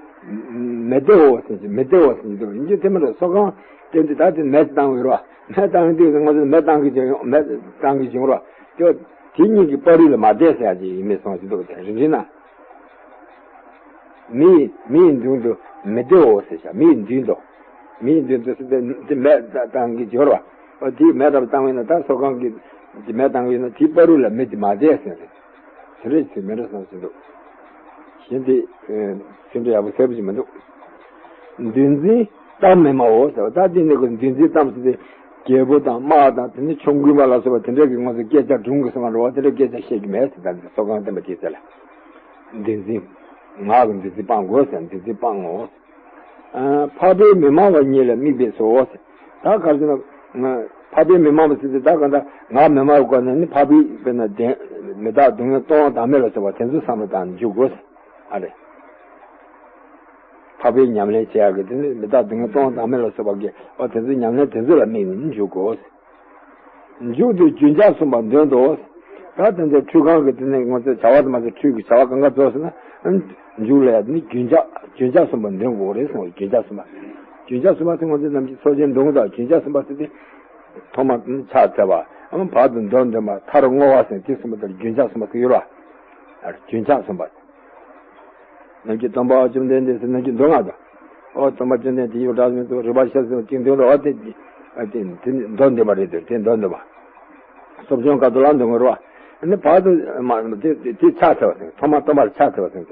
མེ་བདེ་འོ་ཟེར་གྱི། མེ་བདེ་འོ་ཟེར་གྱི་འདུག་ཡིན་གྱི་དེ་མ་རེད། སོ་གང་སྟེ་འདི་ད་དེ་མེ་བཏང་བའི་རོ། མེ་བཏང་དུས་ང་ཚོ་མེ་བཏང་གི་བྱུང་། མེ་བཏང་གི་བྱུང་རོ། དེ་དེ་གཉིས་ཀྱི་བར་རིས་ལ་མ་བསྡད་ཟེར་ཡ་ཅིག་ཡིན་མིན་སོང་ཟེར་འདུག་དེ་རིན་བྲལ་ན། མི་ཡི་མི་ཡི་མདུན་དུ་མེ་བདེ་འོ་ཟེར་བྱ། མི་ཡི་མདུན་དུ། མི་ཡི་མདུན་དུ་ཟེར་ཏེ་དེ་མེ་བཏང་གི་འབྱོར་བ། འོ་དེ་མེ་རབ་བཏང་བས་ན། ད་སོ་གང་གི་དེ་མེ་བཏང་གི་ཡོད་ན། དེའི་བར་རུ་ལ་མེ་དེ་མ་བསྡད་ཟེར་ཏེ། དེ་འདྲ་ཞིག་མེ་འདྲ་སོང་ཟེར་འདུག་གཞན་དེ་ཚིག་འབྲུ་ཡག་པོ་གསལ་པོ་ཞིག་མི་འདུག་འདུལ་འཛིན་གཏམ་མི་སྨྲའོ་ཟེར་བ། ད་དེ་ནི་ཁོ་འདུལ་འཛིན་གཏམ་ཟེར་ཏེ། རྒྱལ་པོ་དང་དམག་དང་། དེ་ནི་ཆོམ་རྐུན་པ་ལ་སོགས་པ་དེ་འདྲ་གི་ངོ་ཚ་སྐད་ཆ་སྒྲུང་གི་སོང་བ་རེད་བ། དེ་འདྲ་སྐད་ཆ་བཤད་ཀྱི་མེད་ཟེར། ད་འདི་སོ་གང་བསྟན་པ་དེའི་ཚེ་ལ། འདུལ་འཛིན། ངག་གི་འདུལ་འཛིན་སྤང་དགོས་ཟེར། འདུལ་འཛིན་སྤང་ངོ་། ཨ། འཕགས་པས་མི་སྨྲ་བ་ཉིད་ལ་དམིགས་པས་སོ་ཟེར། ད་ག་རེ་ཟེར་ན། འཕགས་པས་མི་སྨྲ་བ་ཟེར་ཏེ། ད་ག་ད་ངག་མི་སྨྲ་བའི་སྒོ་ནས་ནི་འཕགས་པའི་དཔེར་ན་བདེན་མི་རྟག་སྡུག་བསྔལ་སྟོང་བ་བདག་མེད་ལ་སོགས་པ་དེ་ཚོ་བསམ་བློ་བཏང་ནས་འཇུག་དགོས་ཟེར། ཨ་རེ། འཕགས་པའི་ཉམས་ལེན་བྱེད་ཡག་གི་དེ་ནི་མི་རྟག་སྡུག་བསྔལ་སྟོང་བ་བདག་མེད་ལ་སོགས་པ་གི། འོ་དེ་ཚོའི་ཉམས་ལེན་དེ་ཚོ་ལ་དམིགས་ནས་འཇུག་དགོས། མཇུག་ཏུ་རྒྱུན་ཆགས་གསུམ་པ་འདོན་ཏོ། ད་དེ་ཚོ་ཁྲུས་ཁང་གི་དེ་ནས་ང་ཚོས་བྱ་བ་དེ་མ་ཚད་ཁྲུས་ཀྱི་བྱ་བ་གང་ག་རྫོགས་ཟེར་ན། མཇུག་ལ་ཡ་ནི་རྒྱུན་ཆགས་རྒྱུན་ཆགས་གསུམ་པ་འདོན་དགོས་རེད་གསུངས། རྒྱུན་ཆགས་གསུམ་པ། རྒྱུན་ཆགས་གསུམ་པ་ཟེར་ང་ཚོས་ནམ་རྒྱུན་ཚོགས་ཆེན་འདོན་དགོས། ད་རྒྱུན་ཆགས་གསུམ་པ་ཟེར་ཏེ། ཐོག་མ་ཕྱག་འཚལ་བ། ཨ་མ་བར་དུ་འདོན་འདོན་པ། མཐར་བསྔོ་བ་ཟེར། དེ་གསུམ་པ་དེར་རྒྱུན་ཆགས་གསུམ་པ་ཟེར་ཡོད་ར། རྒྱུན་ཆགས་གསུམ་པ། ནམ་རྒྱུན་སྟོན་པ་བཅོམ་ལྡན་འདས་ཟེར་ནམ་རྒྱུན་འདོན་ང་དང་། ཨོ་སྟོན་པ་བཅོམ་ལྡན་འདས་ཡོད་འདྲ་མི་འདུག་རིག་པ་ཤེས་སོང་གཅིག་འདོན་རོགས། ཨ་དེ་ཨ་དེ་དེ་འདོན་འདོན་པ་རེད། དེ་དེ་འདོན་འདོན་པ། སློབ་སྦྱོང་སྐབས་དུ་ལ་འདོན་དགོས་རོགས། ཨ་ནི་བར་དུ་མ་དེ་དེ་དེ་ཕྱག་འཚལ་བ་ཟེར། ཐོག་མ་སྟོན་པ་ལ་ཕྱག་འཚལ་བ་ཟེར།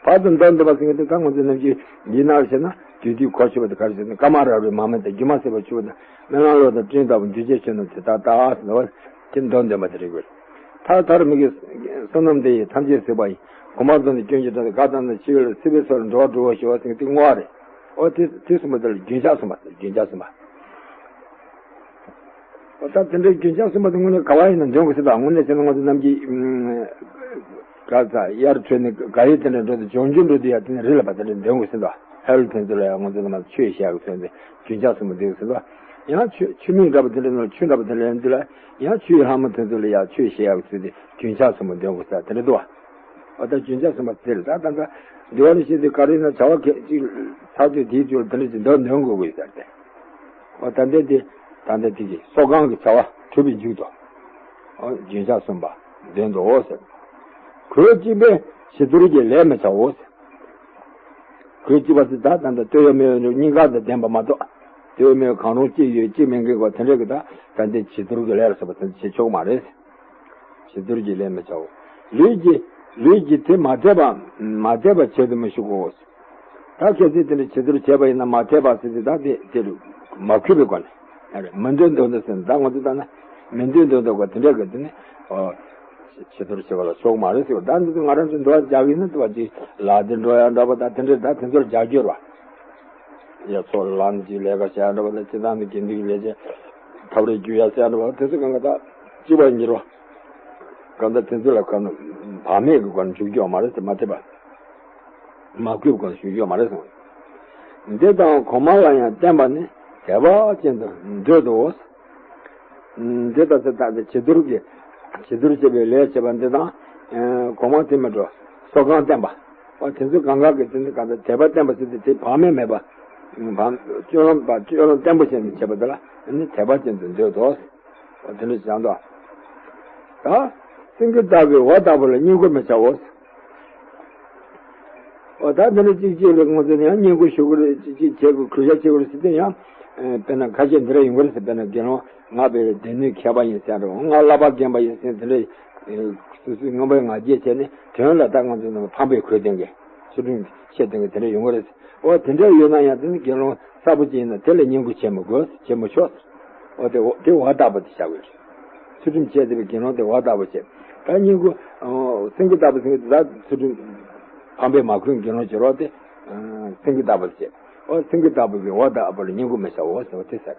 བར་དུ་འདོན་འདོན་པ་ཟེར་གྱི་འདུག་ད་ང་ཚོ་ནམ་རྒྱུན་འདི་ནང་བྱས་ན། དུས་དུས་གོ་ཆོད་པ་དེ་ག་རེ་ཟེར་ན། ཀ་མ་ར་རུའི་མ་མེད་དང་། སྒྱུ་མ་ཟད་པའི་ཆུ་བོ་དང་། སྨོན་ལམ་གློག་དང་སྤྲིན་ལྟ་བུ། འདུས་བྱས་ཆོས་རྣམས་དེ་ལྟར་བལྟ་ཟེར་བ། དེ་འདོན་འདོན་པ་དེ་རེད་དགོས། མཐར་ཐར་མི་དགེ་བསོད་ནམས་འདི་ཡིས་ཐམས་ཅད་གཟིགས་པ་ཡི། གོ་འཕང་རྫོགས་ནས་སྐྱོན་གྱིས་བྲལ་ཏེ། དགའ་དང་ནི་ཆེ་བའི་སྲིད་པའི་མཚོ་ལས་འགྲོ་བ་སྒྲོལ་བར་ཤོག་ཟེར་མཁན་དེ་བསྔོ་བ་རེད། ཨོ་དེ་དེ་གསུམ་པ་དེ་ལ་རྒྱུན་ཆགས་གསུམ་པ། རྒྱུན་ཆགས་གསུམ་པ། ཨོ་ད་དེ་འདྲའི་རྒྱུན་ཆགས་གསུམ་པ་དེ་དངོས་གནས་ག་བ་ཡིན་ན་འདོན་དགོས་ཟེར་ད། དངོས་གནས་བྱས་ན་ང་ཚོ་ནམ་རྒྱུན་ག་ས་དབྱར་ཁྲོད་ནས་དགའ་ཡོལ་དེ་འདྲ་འགྲོ་དུས། ལྗོངས་རྒྱུ་འགྲོ་དུས་ཡ་དེ་ནས་རི་ལ་བ་དེ་འདྲ་འདོན་དགོས་ཟེར་ད། ཧ་ལུ་དེ་ཚོ་ལ་ཡ་ང་ཚོ་ལ་མ་ཆོས་བཤད་ཡག་གི་ཚོད་འདི་རྒྱུན་ཆགས་གསུམ་པ་འདོན་དགོས་ཟེར་ད། ཡང་ཆུ་ཆུ་མིག་འདྲ་པོ་དེ་འདྲ་ནང་ཆུ་འདྲ་པོ་དེ་འདྲ་ཡིན་དུས་ལ། ཡང་ཆུའི་ལྷ་མོ་དེ་ཚོ་ལ་ཡ་ཆོས་བཤད་ཡག་ཚུལ་དེ་རྒྱུན་ཆགས་གསུམ་པོ་འདོན་དགོས་ཟེར་དེ་འདྲ་འདུག་བ། འོ་ད་རྒྱུན་ཆགས་གསུམ་པ་ཟེར་ད། ད་ད་འདི་བ་ནི་ཤེས་དུས་ག་རེ་ན་བྱ་བ་གལ་ཅིག་ཚར་དུས་དེའི་ཚུལ་དེ་འདྲ་ཅིག་འདོན་འདོན་དགོས་དགོས་ཟེར་ཏེ། འོ་ད་འདི་དེ་ད་འདི་དེ་གི་སོ་གང་གི་བྱ་བ་གྲུབ་པའི་མཇུག་ཏུ། འོ་རྒྱུན་ཆགས་གསུམ་པ་འདོན་ཏོ་ཟེར། གོས་གཅིག་པས་བྱི་དོར་གྱི་ལས་མི་བྱའོ་ཟེར། གོས་གཅིག་པ་ཟེར་ད་ད་ད་ལྟོས་ཡོད་མེད་ཡོད་གཉིས་ཀ་དང་ལྡན་པ་མ་གཏོགས། ལྟོས་ཡོད་མེད་ཡོད་གང་རུང་གཅིག་ཡོད་གཅིག་མེད་མཁན་གོ་དེ་འདྲ་གི་ད་ད་འདི་བྱི་དོར་གྱི་ལས་ལ་སོགས་པ་དེ་བྱེད་ཆོག་མ་རེད། བྱི་དོར་གྱི་ལས་མི་བྱའོ། ལུས་ཀྱི་ལུས་ཀྱི་དེ་མ་དད་པ་མ་དད་པ་བྱེད་དུ་མི་གཞུག་གོ། ད་གལ་སྲིད་དེ་འདྲ་བྱི་དོར་བྱས་པ་ཡིན་ན་མ་དད་པ་ཟེར་ཏེ་ད་དེ་དེ་རུ་མ་གུས་པའི་སྒོ་ནས། ཨ་རེ་མི་འདོད་འདོད་འདོད་ཟེར་ན་ད་ང་ཚོ་ལྟ་ན་མི་འདོད་འདོད་འདོད་གོ་དེ་འདྲ་གི་དེ་ནི་ཨོ་བྱི་དོར་བྱེད་པ་ལ་ཆོག་མ་རེད་ཟེར་བ། ད་འདི་ཚོ་ང་རང་ཚོ་འདུལ་བ་རྒྱག་གི་ཡིན་ན་འདུལ་བ་ཅིག་ལ་དེ་འགྲོ་ཡ་འདྲ་པོ་ད་དེ་འདྲ་ད་དེ་ཚོར་རྒྱག་རྒྱུ་རེད་བ། ཡ་ཚོགས་ལ་ལམ་གྱི་ལས་ཀ་བྱ་འགྲོ་བ་ལ་སྤྱི་བཏང་ནི་དགེ་འདུན་གྱི་ལས་བྱེད་ཐབས་རེ་རྒྱུ་ཡ་བྱ་འགྲོ་བ་དེ་ཚོ་གང་ག་ད་སྤྱི་བ་གཉེར་བ་གང་ད་དེ་ཚོ་ལ་གང་བག་མེད་ཀྱི་སྒོ་ནས་འཇུག་རྒྱུ་ཡོད་མ་རེད་ཟེར། མ་དད་པ་མ་གུས་པའི་སྒོ་ནས་འཇུག་རྒྱུ་ཡོད་མ་རེད་གསུངས། འདི་དང་གོང་མ་ལ་ཡང་བསྟན་པ་ནི་དད་པ་ཅན་དུ་འདོད་དོ། འདི་ལྟ་ཚེ་ད་བྱི་དོར་གྱི་བྱི་དོར་བྱེད་པའི་ལས་བྱེད་པ་འདི་དང་གོང་མ་དེ་མི་འགྲོ་སོ་གང་བསྟན་པ། ཨོ་དེ་ཚོ་གང་ག་གི་དེ་ཚོ་གང་ལྟར་དད་པ་བརྟན་པ་ཟེར་ཏེ་དེ་བག་མེད་མེད་པ། བག་སྤྱོད་ལམ་པ་སྤྱོད་ལམ་བརྟན་པོ་བྱས་ནས་བྱེད་པ་དེ་ལ་ཨ་ནི་དད་པ་ཅན་དུ་འདོད་དོ། ཨོ་དེ་འདྲ་བྱས་འདུག་ད་སེང་གེ་ལྟ་བུའི་འོ་ལྟ་བུ་ལ་བསྙེན་བཀུར་མི་བྱའོ། ཨོ་ད་འདི་ནི་གཅིག་གཅིག་ལ་ང་ཚོ་ནི་ཡང་བསྙེན་བཀུར་ཞུ་དགོས་རེད། གཅིག་གཅིག་བྱེད་དགོས། གུས་ཞབས་བྱེད་དགོས་རེད་ཟེར་ཏེ་ཡང་། ཨེ་དཔེར་ན་ཁ་ཤས་འདི་འདྲ་ཡོང་གི་རེད་ཟེར། དཔེར་ན་དགེ་སློང་ང་དཔེ་སྡེ་སྣོད་མཁས་པ་ཡིན་ཟེར་རོ། ང་བསླབ་པ་རྒན་པ་ཡིན་ཟེར་དེ་འདྲ། ཨེ་སོ་སོའི་ངོ་མ་ང་རྒྱལ་བྱས་ནས་དོན་ལ་ད་ང་ཚོ་ནང་ཕམ་པའི་གོས་ལྡན་གྱི་ཚུལ་ཁྲིམས་ཆེ་ལྡན་གྱི་དེ་འདྲ་ཡོང་གི་རེད་ཟེར། ཨོ་དེ་འདྲ་ཡོད་ན་ཡང་དེ་ནི་དགེ་སློང་གསར་པ་ཅིག་ཡིན་ན་དེ་ལ་བསྙེན་བཀུར་བྱེད་མི་དགོས། བྱེད་མི་ཆོག་ཨོ་དེ་དེ་འོ་ལྟ་བུ་དེ་བྱ་དགོས། ཚུལ་ཁྲིམས་འཆལ་བསྡད་པའི་དགེ་སློང་དེ་འོ་ལྟ་བུ་བྱེད། ད་སྙིང་པོ། སེང་གེ་ལྟ་བུ་སེང་གེ་ད་ཚུལ་ཁྲིམས་ཕམ་པའི་མ་ཁུན་དགེ་སློང་བྱེད་རོགས་དེ། སེང་གེ་ལྟ་བུ་བྱེད། ཨོ་སེང་གེ་ལྟ་བུ་གི་འོ་ལྟ་བུ་ལ་སྙིང་པོ་མི་བྱའོ་ཟེར་བ་དེ་ཟེར།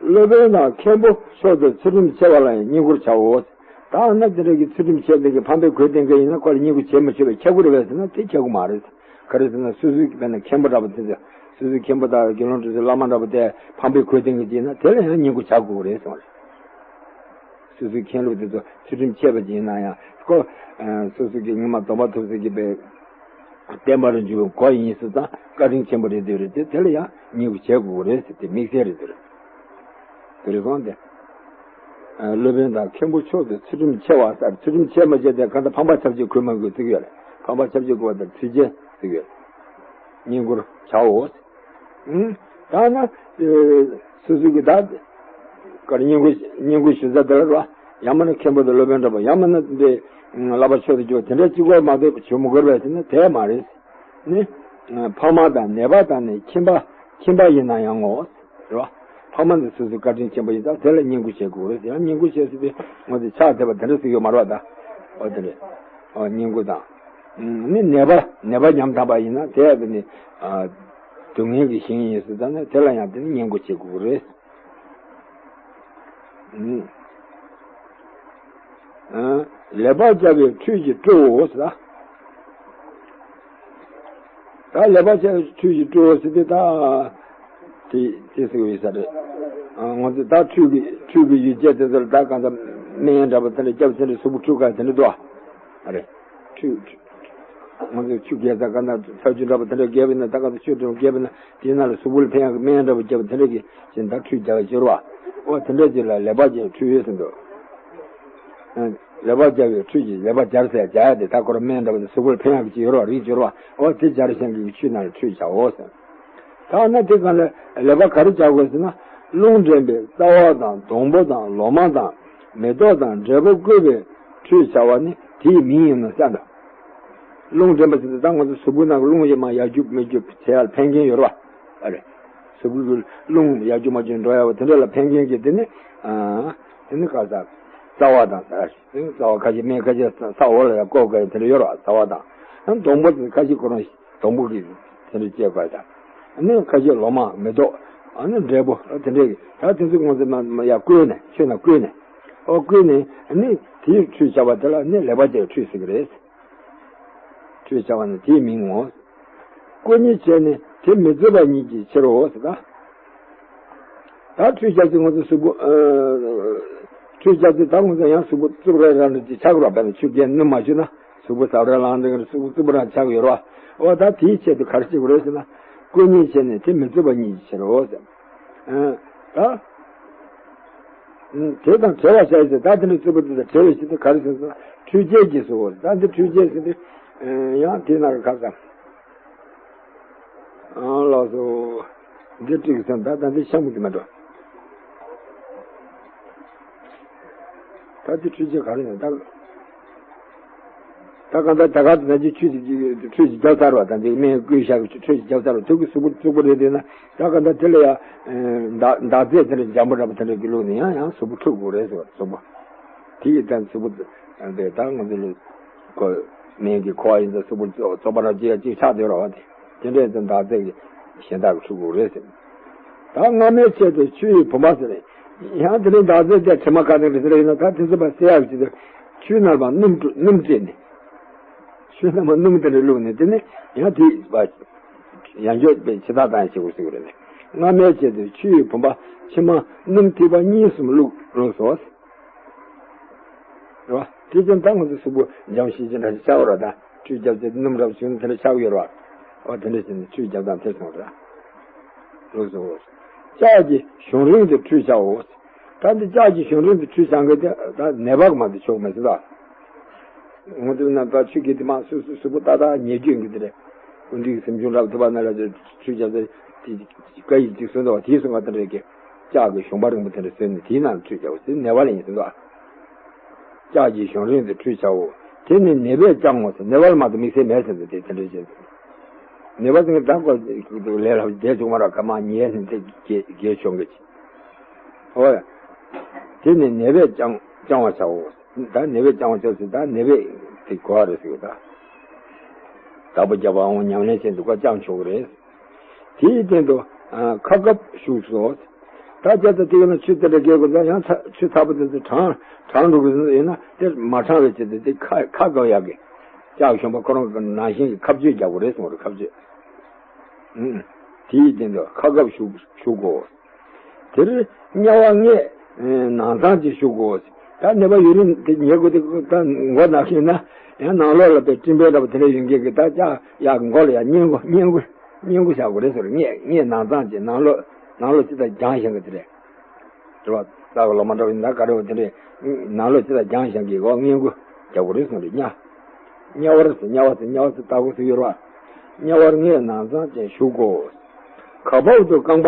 སློབ་དཔོན་དང་མཁན་པོ་མཆོག་ཏུ་ཚུལ་ཁྲིམས་ཆེ་བ་ལ་ཡང་བསྙེན་བཀུར་བྱའོ། ད་ཨ་ན་དེ་འདྲ་གི་ཚུལ་ཁྲིམས་ཆེ་བསྡད་ཀྱི་ཕམ་པའི་གོས་ལྡན་མཁན་ཡིན་ན་ཁོ་ལ་བསྙེན་བཀུར་བྱེད་མི་ཆོག་པས་ཁྱབ་ཀྱི་རེད་པས་ཟེར་ན་དེ་ཁྱབ་ཀྱི་མ་རེད། ག་རེ་ཟེར་ན་སོ་སོའི་དཔེར་ན་མཁན་པོ་འདྲ་པོ་དེ་ཚོ་སོ་སོའི་མཁན་པོ་དང་དགེ་སློང་དེ་ཚོ་བླ་མ་འདྲ་པོ་དེ་ཕམ་པའི་གོས་ལྡན་གྱི་ཅིག་ན་དེ་ལ་ཡང་བསྙེན་བཀུར་བྱ་དགོས་རེད་གསུངས་རེད། སོ་སོའི་མཁན་སློབ་དེ་ཚོ་ཚུལ་ཁྲིམས་ཆད་པ་ཅིག་ཡིན་ན་ཡང་ཁོ། སོ་སོ་གི་ངོ་མ་སྡོམ་པ་ཐོབ་ས་གི་པའི་བསྟན་པ་རུ་འཇུག་པའི་སྒོ་ཡིན་ཟེར་ཙང་བཀའ་དྲིན་ཆེན་པོ་རེད་འདོད་རེད་དེ་དེ་ལ་ཡང་བསྙེན་བཀུར་བྱེད་དགོས་རེད་ཟེར་ཏེ་དམིགས་བསལ་རེད་འདོད་རེད། དེ་རེད་སོང་སྟེ། སློབ་དཔོན་དང་མཁན་པོ་མཆོག་ཏུ་ཚུལ་ཁྲིམས་ཆེ་བ་ཟེར། ཚུལ་ཁྲིམས་ཆེ་མ་ཆེ་དེ་གང་ལྟར་ཕམ་པ་ཆབས་ཅིག་གོས་མ་དགོས་ཟེར་གྱི་ཡོད་རེད། ཕམ་པ་ཆབས་ཅིག་གོས་པ་དང་ཚུལ་ཆེན་ཟེར་གྱི་ཡོད་རེད། བསྙེན་བཀུར་བྱའོ། ཨུམ། ད་ན། སོ་སོ་གི་ད། གར་བསྙེན་བཀུར་བསྙེན་བཀུར་ཞུ་ས་དེ་ལ་ར། ཡང་མིན་ན་མཁན་པོ་དང་སློབ་དཔོན་འདྲ་པོ་ཡང་མིན་ན་འདི། བསླབ་པ་མཆོག་ཏུ་གྱུར་པ་དེ་འདྲ་གཅིག་པོ་མ་གཏོགས་བྱུང་མི་དགོས་པས་ཟེར་ན་དེ་མ་རེད། ནི། ཕ་མ་དང་ནད་པ་དང་ནི་ཁྱིམ་པ་ཁྱིམ་པ་ཡིན་ན་ཡང་ངོ་། རེད་བ། ཕ་མ་ནི་སོ་སོའི་བཀའ་དྲིན་ཆེན་པོ་ཡིན་ཙང་དེ་ལ་བསྙེན་བཀུར་བྱེད་དགོས་རེད། ཡང་བསྙེན་བཀུར་བྱེད་ཟེར་དུས་ང་ཚོས་ཕྱག་འཚལ་བ་དེ་འདྲ་ཟེར་ཡོད་མ་རེད་བ་ད། ཨོ་དེ་རེད། ཨོ་བསྙེན་བཀུར་དང་། ནི་ནད་པ་ནད་པ་ཉམ་ཐག་པ་ཡིན་ན་དེ་ཡང་དེ་ནི། སྡུག་བསྔལ་གྱི་ཞིང་ཡིན་ཟེར་ཙང་ནི་དེ་ལ་ཡང་དེ་ནི་བསྙེན་བཀུར་བྱེད་དགོས་རེད། ཨུམ། ཨ། ལེགས་པར་སྦྱར་བའི་ཁྲུས་ཀྱི་སྤྲོའོ་ཟེར། ད་ལེགས་པར་སྦྱར་བའི་ཁྲུས་ཀྱི་སྤྲོའོ་ཟེར་དུས་ད། དེ་དེ་ཟེར་བའི་ས་རེད། ཨ་ང་ཚོ་ད་ཁྲུས་ཀྱི་ཁྲུས་ཀྱི་ཡོ་བྱད་དེ་ཚོ་ལ་ད་གང་ལྟར་སྨན་འདྲ་པོ་དེ་འདྲ་སྐྱབས་དེ་འདྲ་གཟུགས་པོ་འཁྲུ་ག་དེ་འདྲ་འདུག་ཨ། ཨ་རེད། ཁྲུས། ང་ཚོས་ཆུ་རྒྱས་ས་ག་ན་ཚ་ཆུ་འདྲ་པོ་དེ་འདྲ་རྒྱས་པ་ཡིན་ན་ད་ག་ཚོད་ཆུ་འདྲ་པོ་རྒྱས་པ་ཡིན་ན་དེའི་ནང་ལ་གཟུགས་པོ་ལ་ཕན་ཡག་གི་སྨན་འདྲ་པོ་རྒྱབ་པ་དེ་འདྲ་གི་བཞིན་ད་ཁྲུས་རྒྱག་ཡོད་རེད་བ། ཨོ་དེ་འདྲ་ཅིག་ལ་ལེགས་པར་སྦྱར་ཁྲུས་ཡོད་ཟེར་འདུག་ལེགས་པར་སྦྱར་བའི་ཁྲུས་ཀྱིས་ལེགས་པར་སྦྱར་ཟེར་སྦྱར་ཡ་དེ་ད་ཁོ་རང་སྨན་འདྲ་པོ་དེ་གཟུགས་པོ་ལ་ཕན་ཡག་གི་ཅིག་ཡོད་རེད་བ། རིགས་ཅིག་ཡོད་རེད་བ། ཨོ་དེ་སྦྱར་ཤེས་མཁན་གྱི་ཆུའི་ནང་ལ་ཁྲུས་བྱའོ་ཟེར། ད་ན་དེ་གང་ལ་ལེགས་པར་ག་རེ་བྱ་དགོས་ཟེར་ན། རླུང་འདྲེན་པའི་རྩ་བ་དང་སྡོང་པོ་དང་ལོ་མ་དང་མེ་ཏོག་དང་འབྲས་བུ་བསྐུས་པའི་ཁྲུས་བྱ་བ་ནི་དེའི་མིང་ཡིན་ནོ་བསམ་པ། རླུང་འདྲེན་པ་ཟེར་དུས་ད་ང་ཚོ་གཟུགས་པོའི་ནང་གི་རླུང་ཡིས་མར་ཡར་རྒྱུག་མར་རྒྱུག་བྱེད་ཡ་ལ་ཕན་མཁན་ཡོད་རེད་བ། ཨ་རེད། གཟུགས་པོའི་རླུང་ཡར་རྒྱུག་མར་རྒྱུག་འགྲོ་ཡ་བ་དེ་འདྲ་ལ་ཕན་མཁན་གྱི་དེ་ནི། ཨ། དེ་ནི་ག་ས། རྩ་བ་དང་ཟེར། དེ་ནི་རྩ་བ་ཁ་ཤས་སྨན་ཁ་ཤས་ས་འོག་ལ་ཡང་བསྐོར་དགོས་དེ་འདྲ་ཡོད་རེད་བ། རྩ་བ་དང་། ཨ་སྡོང་པོ་དེ་ཁ་ཤས་ཁོ་རང་། སྡོང་པོ་གི་དེ་འདྲ་བཅས་པ་དང་། ཨ་ནི་ཁ་ཤས་ལོ་མ་མེ་ཏོག་ཨ་ནི་འབྲས་བུ་ཨ་དེ་འདྲ་གི་ད་དེ་ཚོ་ང་ཚོ་མ་མ་ཡར་བསྐུས་ནས་ཆུ་ནང་བསྐུས་ནས། ཨོ་བསྐུས་ནས་ཨ་ནི་དེའི་ཁྲུས་བྱ་བ་དེ་ལ་ནི་ལེགས་པར་སྦྱར་ཁྲུས་ཟེར་གི་རེད། ཁྲུས་བྱ་བ་ནི་དེའི་མིང་ངོ་། བསྐུ་མཉེ་བྱས་ནས་དེ་མི་རྩུབ་པ་ཉིད་ཀྱི་ཕྱིར་རོ་ཟེར་ད། ད་ཁྲུས་བྱ་ཚེ་ང་ཚོ་གཟུགས་པོ། ཨ། ཁྲུས་བྱ་ཚེ་ད་ང་ཚོ་ཡང་གཟུགས་པོ་རྩུབ་ར་རང་འདྲ་ཅིག་ཆགས་རོགས་བས་ན་ཆུ་རྒྱན་སྣུམ་མ་བྱུགས་ན་གཟུགས་པོ་ཟབ་ར་ལངས་འདྲ་གཟུགས་པོ་རྩུབ་རང་ཆགས་ཡོད་རོགས། འོ་ད་དེའི་ཆེད་དུ་ག་རེ་བྱེད་དགོས་རེད་ཟེར་ན། བསྐུ་མཉེ་བྱས་ནས་དེ་མི་རྩུབ་པ་ཉིད་ཀྱི་ཕྱིར་རོ་ཟེར། ཨ། ད། ཨ། དེ་དང་བྲལ་བར་བྱ་ཡི་ཟེར་ད་དེ་འདྲ་རྩུབ་པོ་དེ་དང་བྲལ་བའི་ཆེད་དུ་ག་རེ་ཟེར་ན་ཁྲུས་བྱས་ཀྱིས་སོ། ད་འདི་ཁྲུས་བྱས་ཟེར་དུས། ཡང་དེ་ན་ག་ས། ཨ་ལགས་སོ། འདི་ཏིག་ཙམ་ད་ལྟ་འདི་ཤ་མུ་གི་མ་འགྲོ། ད་འདི་ཁྲུས་ཆས་ག་རེ་ཡིན་ད། ད་གང་ལྟར་ད་ག་ད་ཅི་ཁྲུས་ཅི་ཁྲུས་ཅི་རྒྱབ་ཚར་བ་ད་འདི་སྨན་བསྐུས་བཞག་གི་ཁྲུས་ཅི་རྒྱབ་ཚར་བ་དུག་གི་གཟུགས་པོ་གཙུག་པོ་རེད་དེ་ན་ད་གང་ལྟར་དེ་ལ་ཡང་། འདག་འདག་རྫས་དེ་འདྲ་འཇམ་པོ་འདྲ་པོ་དེ་འདྲ་གི་བླུགས་ནས་ཡང་ཡང་གཟུགས་པོ་འཁྲུ་དགོས་རེད་ཟེར་བ་གཟུགས་པོ། དེ་ཡི་ད་གཟུགས་པོ། དེ་ད་ང་ཚོ་ལ། ཁོ། སྨན་གྱི་ཁོ་བ་ཡིན་ཙང་གཟུགས་པོ་བཙོག་བཙོག་པ་རང་ཅིག་ཡང་ཅིག་ཆགས་སྡོད་རོགས་པ་དེ། དེ་འདྲ་ཡིན་ཙང་འདག་རྫས་ཀྱི་གཞན་དག་གི་ཁྲུ་གུ་རེད་ཟེར། ད་སྔ་མའི་ཆེད་དུ་ཆུ་ཡི་བུམ་པ་ཟེར། ཡང་དེ་ནས་འདག་རྫས་དེ་དྲི་མ་ག་ནས་རེད་ཟེར་ཡིན་ན་ད་དེ་ཚོ་པ་བསལ་ཡག་ཅིག་ཏུ། ཆུའི་ནང་ལ་སྣུམ་བཀྲུ་སྣུམ་བཀྲུས་ནས། ཆུའི་ནང་ལ་སྣུམ་དེ་འདྲ་བླུགས་ནས་དེ་ནས་ཡང་དེ་བ། ཡང་འགྱོད་པའི་ཕྱི་ཐག་བཏང་ཡག་བྱེད་དགོས་ཟེར་གི་རེད། སྔ་མའི་ཆེད་དུ་ཆུ་ཡི་བུམ་པ་ཕྱི་མ་སྣུམ་ཐིགས་པ་གཉིས་གསུམ་བླུགས་བླུགས་སོ། རེད་བ། དེ་ཙམ་ད་ང་ཚོ་གཟུགས་པོ་འཇམ་ཤིང་ཅན་འདྲ་ཞིག་ཆགས་པ་རེད། ད་ཁྲུས་བརྒྱབ་ཚེ་སྣུམ་རབ་བྱུང་དེ་འདྲ་ཆགས་ཡོད་རེད་བ། འོ་དེ་འདྲ་བྱས་ནས་ཁྲུས་བརྒྱབ་སྟངས་དེ་སོང་རེད། ལགས་སོ། ལྕགས་ཀྱི་གཞུང་རིང་དུ་ཁྲུས་བྱའོ། ད་འདི་ལྕགས་ཀྱི་གཞུང་རིང་དུ་ཁྲུས་བྱ་མཁན་དེ་ད་ནད་པ་མ་གཏོགས་ཆོག་མེད་ཟེར་ད། ང་ཚོའི་ནང་ད་ཆོས་བརྒྱུད་དེ་མ་སོ་སོའི་གཟུགས་པོ་ཏག་ཏག་ཉེ་རྒྱུ་ཡིན་གྱི་དེ་རེད། ཀུན་འདུས་སེམས་བྱུང་རབ་ཐུབ་པ་ན་ལ་ཁྲུས་བྱ་ཚེ་དེ་བཀའ་ཡིག་ཅིག་གསོལ་འདུག་བ། དེའི་གསུང་བ་དེ་འདྲ་གི་ལྕགས་ཀྱི་གཞོང་པ་རིང་པོ་དེ་འདྲ་བཟོས་ནས་དེའི་ནང་ཁྲུས་བྱའོ་ཟེར། ནད་པ་ལ་ཡིན་ཟེར་འདུག་བ། ལྕགས་ཀྱི་གཞུང་རིང་དུ་ཁྲུས་བྱའོ། དེ་ནི་ནད་པས་བསྐྱང་ངོ་ཟེར། ནད་པ་ལ་མ་གཏོགས་དམིགས་བསལ་མེད་ཟེར་འདུག་དེ་དེ་འདྲ་བྱས་ནས་ནད་པ་ཚོ་གིས་ད་ཁོ་ལས་སླ་པོ་བསྡད་བཅུག་མ་རེད། ག་མ་ཉལ་ནས་དེ་རྒྱལ་རྒྱལ་ཆོག་གི་ཅིག་ཨོ། དེ་ནི་ནད་པས་བསྐྱང་བསྐྱང་བར་བྱའོ། ད་ནད་པས་བསྐྱང་བར་བྱའོ་ཟེར། ད་ནད་པས་དེ་གོ་བ་རེད་ཟེར་གི། ད་བདག་པོ་རྒྱབ་པའམ་ཉམས་ལེན་བྱས་འདུག་ག་བསྐྱང་ཆོག་གི་རེད། དེའི་སྟེང་དུ་ཨ་ཁ་བཀབ་བཞུགས་སོ། ད་བྱས་ཙང་དེ་ཡིན་ན་ཆུ་དེ་འདྲ་རྒྱག་དགོས་ཙང་ཡང་ཚ་ཆུ་ཚ་པོ་དེ་ཚོ་གྲང་གྲང་འགྲོ་གི་ཡིན་ན་དེ་མ་གྲང་བའི་ཆེད་དུ་དེ་ཁ་ཁ་བཀབ་ཡག་གི་ལྕགས་གཞོང་པ་ཁོ་རང་གི་ནང་བཞིན་གྱི་ཁ་གཅོད་རྒྱག་དགོས་རེད་གསུངས་རེད། ཁ་གཅོད། ཨུམ། དེའི་སྟེང་དུ་ཁ་བཀབ་བཞུགས་བཞུགས་གོ། དེར་དམྱལ་བ་ལྔས་ནང་ཚང་ཅིག་བཞུགས་གོ། ད་ནད་པ་ཡུན་རིང་དེ་ཉལ་དགོས་དེ་ད་མགོ་ན་ཤེས་ན་ཡང་ནང་ལོགས་ལ་དཔེ་སྤྲིན་པའི་འདྲ་པོ་དེ་འདྲ་ཡོད་མཁན་གྱི་ད་ལྕགས་ཡག་མགོ་ལ་ཡང་བསྙེན་བཀུར་བསྙེན་བཀུར་བསྙེན་བཀུར་བྱ་དགོས་རེད་ཟེར། ལྔས་ལྔས་ནང་ཚང་ཅིག་ནང་ལོགས་ནང་ལོགས་ཅི་ལྟར་སྦྱང་ཤེས་མཁན་དེ་རེད། རེད་བ། རྩ་བའི་ལོ་མ་འདྲ་བ་ཡིན་ན་ག་རེ་བ་དེ་འདྲས་ནང་ལོགས་ཅི་ལྟར་སྦྱང་ཤེས་མཁན་གྱི་འོག་བསྙེན་བཀུར་རྒྱག་དགོས་རེད་གསུངས་རེད། དམྱལ་དམྱལ་བར་ཟེར། དམྱལ་བ་ཟེར། དམྱལ་བ་ཟེར་ལྟ་བུ་ཟེར་ཡོད་རེད་བ། དམྱལ་བ་ལྔས་ནང་ཚང་ཅན་བཞུགས་གོ། གར་བབ་ཏུ་རྐང་པ་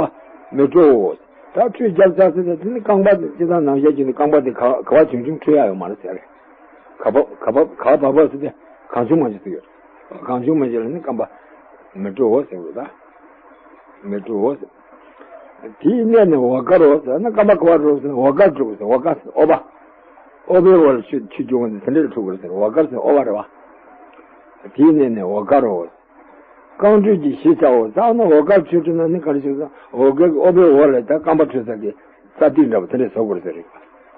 མི་བཀྲུའོ། ད་ཁྲུས་རྒྱབ་ཚར་ཚེ་དེ་ནི་རྐང་པ་དེ་སྤྱིར་བཏང་ནམ་ཞག་རྒྱུན་དུ་རྐང་པ་དེ་ག་ག་བ་བྱུང་བྱུང་འཁྲུ་ཡག་ཡོད་མ་རེད་ཟེར། གར་བབ་གར་བབ་གར་བབ་ཟེར་དེ་གང་བྱུང་མང་བྱུང་ཟེར་ཡོད། གང་བྱུང་མང་བྱུང་ལ་ནི་རྐང་པ་མི་བཀྲུའོ་ཟེར་བ་ད། མི་བཀྲུའོ་ཟེར། དེའི་གནས་ནི་འོག་དཀར་རོ་ཟེར་ན་རྐང་པ་ག་བ་བཀྲུ་ཟེར་ན་འོག་དཀར་བཀྲུ་ཟེར། འོག་དཀར་ཟེར་ཨོ་བ། ཨོ་བའི་འོག་ལ་ཆུ་ཆུ་རྒྱུ་བ་དེ་འདྲ་ལ་འཁྲུ་དགོས་ཟེར། འོག་དཀར་ཟེར་ཨོ་བ་རེད་བ། དེའི་གནས་ནི་འོག་དཀར་རོ། རྐང་བཀྲུས་ཀྱི་གཞི་བྱའོ། ད་ནི་འོག་དཀར་ཆུ་བཀྲུས་ན་ནི་ག་རེ་བྱུང་ཟེར་ན་འོག་དཀར་གྱི་ཨོ་བའི་འོག་ལ་ད་རྐང་པ་འཁྲུ་ས་གི་ས་ཐིག་འདྲ་པོ་དེ་འདྲ་བཟོ་དགོས་ཟེར་རེད།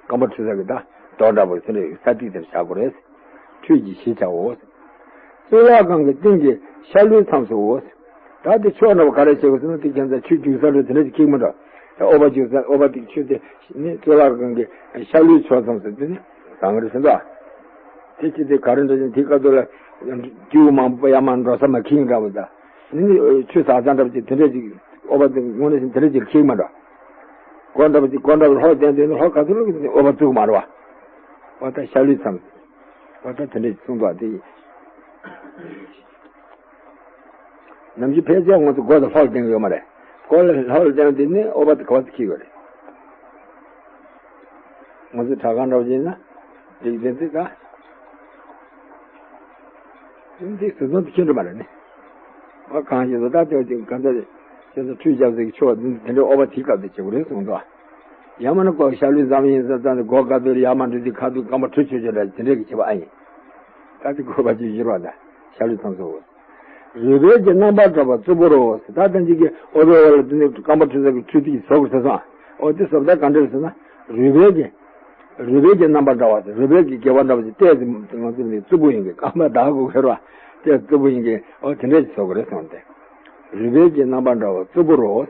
རྐང་པ་འཁྲུ་ས་གི་ད་རྡོ་འདྲ་པོ་དེ་འདྲ་ས་ཐིག་དེ་འདྲ་བྱ་དགོས་རེད། ཁྲུས་ཀྱི་གཞི་བྱའོ། གཙུག་ལག་ཁང་གི་སྟེང་གི་ཤ་ལུས་མཚམས་སུའོ། ད་དེ་ཕྱོགས་འདྲ་པོ་ག་རེ་བྱེད་དགོས་ཟེར་ན་དེ་ཁྱད་མཚར་ཆུ་རྒྱུག་ས་རེད། དེ་འདྲ་ཅིག་ཁེགས་མི་འདྲ། ད་ཨོ་བ་རྒྱུག་ས་ཨོ་བ་དེ་ཆུ་དེ་ནི་གཙུག་ལག་ཁང་གི་ཤ་ལུས་ཕྱོགས་མཚམས་སུ་དེ་ནི་བཟང་གི་རེད་ཟེར་འདུག་དེ་ཅི་དེ་ག་རེ་འདྲ་ཅིག་དེ་སྐབས་དུ་ལ་རྒྱུག་མང་པོ་ཡར་མར་འགྲོ་ས་མ་ཁེགས་འདྲ་པོ་ད། ནི་ཆུ་ཟག་ས་འདྲ་པོ་ཅིག་དེ་འདྲ་ཅིག་ཨོ་བ་དེ་དངོས་གནས་བཞིན་དེ་འདྲ་ཅིག་ཁེགས་མ་འདྲ། སྒོ་འདྲ་པོ་ཅིག་སྒོ་འདྲ་པོ་ལྷོག་བསྡད་འདུག་ན་ལྷོག་ག་ཚོད་ལོག་གི་ཨོ་བ་བཙུགས་མ་རེད་བ། ཨོ་ད་ཤ་ལུས་མཚམས། ཨོ་ད་དེ་འདྲ་ཅིག་གསུངས་འདུག་དེ་ཡིན། ནམ་རྒྱུན་ཕལ་ཆེར་ང་ཚོ་སྒོ་དང་ལྷོག་བསྡད་ཀྱི་ཡོད་མ་རེད། སྒོ་ལ་ལྷོག་ལ་བསྡད་དེ་ནི་ཨོ་བ་དེ་ག་བ་དེ་ཁེགས་ཡོད་རེད། ང་ཚོ་དྲ་ཁང་འདྲ་པོ་ཡིན་ན་འགྲིག་དེ་འདི་ད། འདི་བཟོ་ཚོང་དེ་ཁྱོད་འགྲོ་མ་རེད་ནི། ཨོ་གང་ཞིག་བཟོ་ལྟ་དེ་ཅིག་ག་ཚོད་ཁྱོད་ཚོ་ཁྲུས་རྒྱབ་ཟེར་གྱི་ཆོག་དེ་འདྲའི་ཨོ་བ་དེའི་སྐབས་དེ་བྱེད་དགོས་རེད་གསུངས་འདུག་ཡང་མིན་ན་ཀོ་ཤ་ལུས་ཙམ་ཡིན་ས་ཙང་དེ་སྒོ་དཀར་པོའི་ཡར་མར་འགྲོ་དུས་ཁ་ཐུག་རྐང་པ་འཁྲུ་ཆོག་ཆོག་འདྲ་དེ་འདྲའི་གི་བྱེད་པ་ཨ་ཡིན། ད་དེ་དགོས་པ་ཅིག་ཡོད་རེད་བ། ད་ཤ་ལུས་མཚམས་སུའོ། རུས་སྦལ་གྱི་རྣམ་པ་འདྲ་བ་རྩུབ་པོ་རོ། ད་ལྟ་ཅིག་གི་ཨོ་བའི་འོག་ལ་དེ་ནི་རྐང་པ་འཁྲུ་ས་གི་འཁྲུ་དེ་བཟོ་དགོས་ཟེར་སོང་། ཨོ་དེ་བཟོ་ལྟ་ག་འདྲ་རེད་ཟེར་ན་རུས་སྦལ་གྱི་རུས་སྦལ་གྱི་རྣམ་པ་འདྲ་བ་ཟེར། རུས་སྦལ་གྱི་རྒྱལ་བ་འདྲ་བ་ཞིག་ལྟས་ང་ཚོ་ནི་རྩུབ་པོ་ཡིན་གྱི་རྐང་པ་བདག་དགོས་ཁེར་བ་ལྟས་རྩུབ་པོ་ཡིན་གྱི་ཨོ་དེ་འདྲ་ཞིག་བཟོ་དགོས་རེད་གསུངས་ཏེ། རུས་སྦལ་གྱི་རྣམ་པ་འདྲ་བ་རྩུབ་པོ་རོ།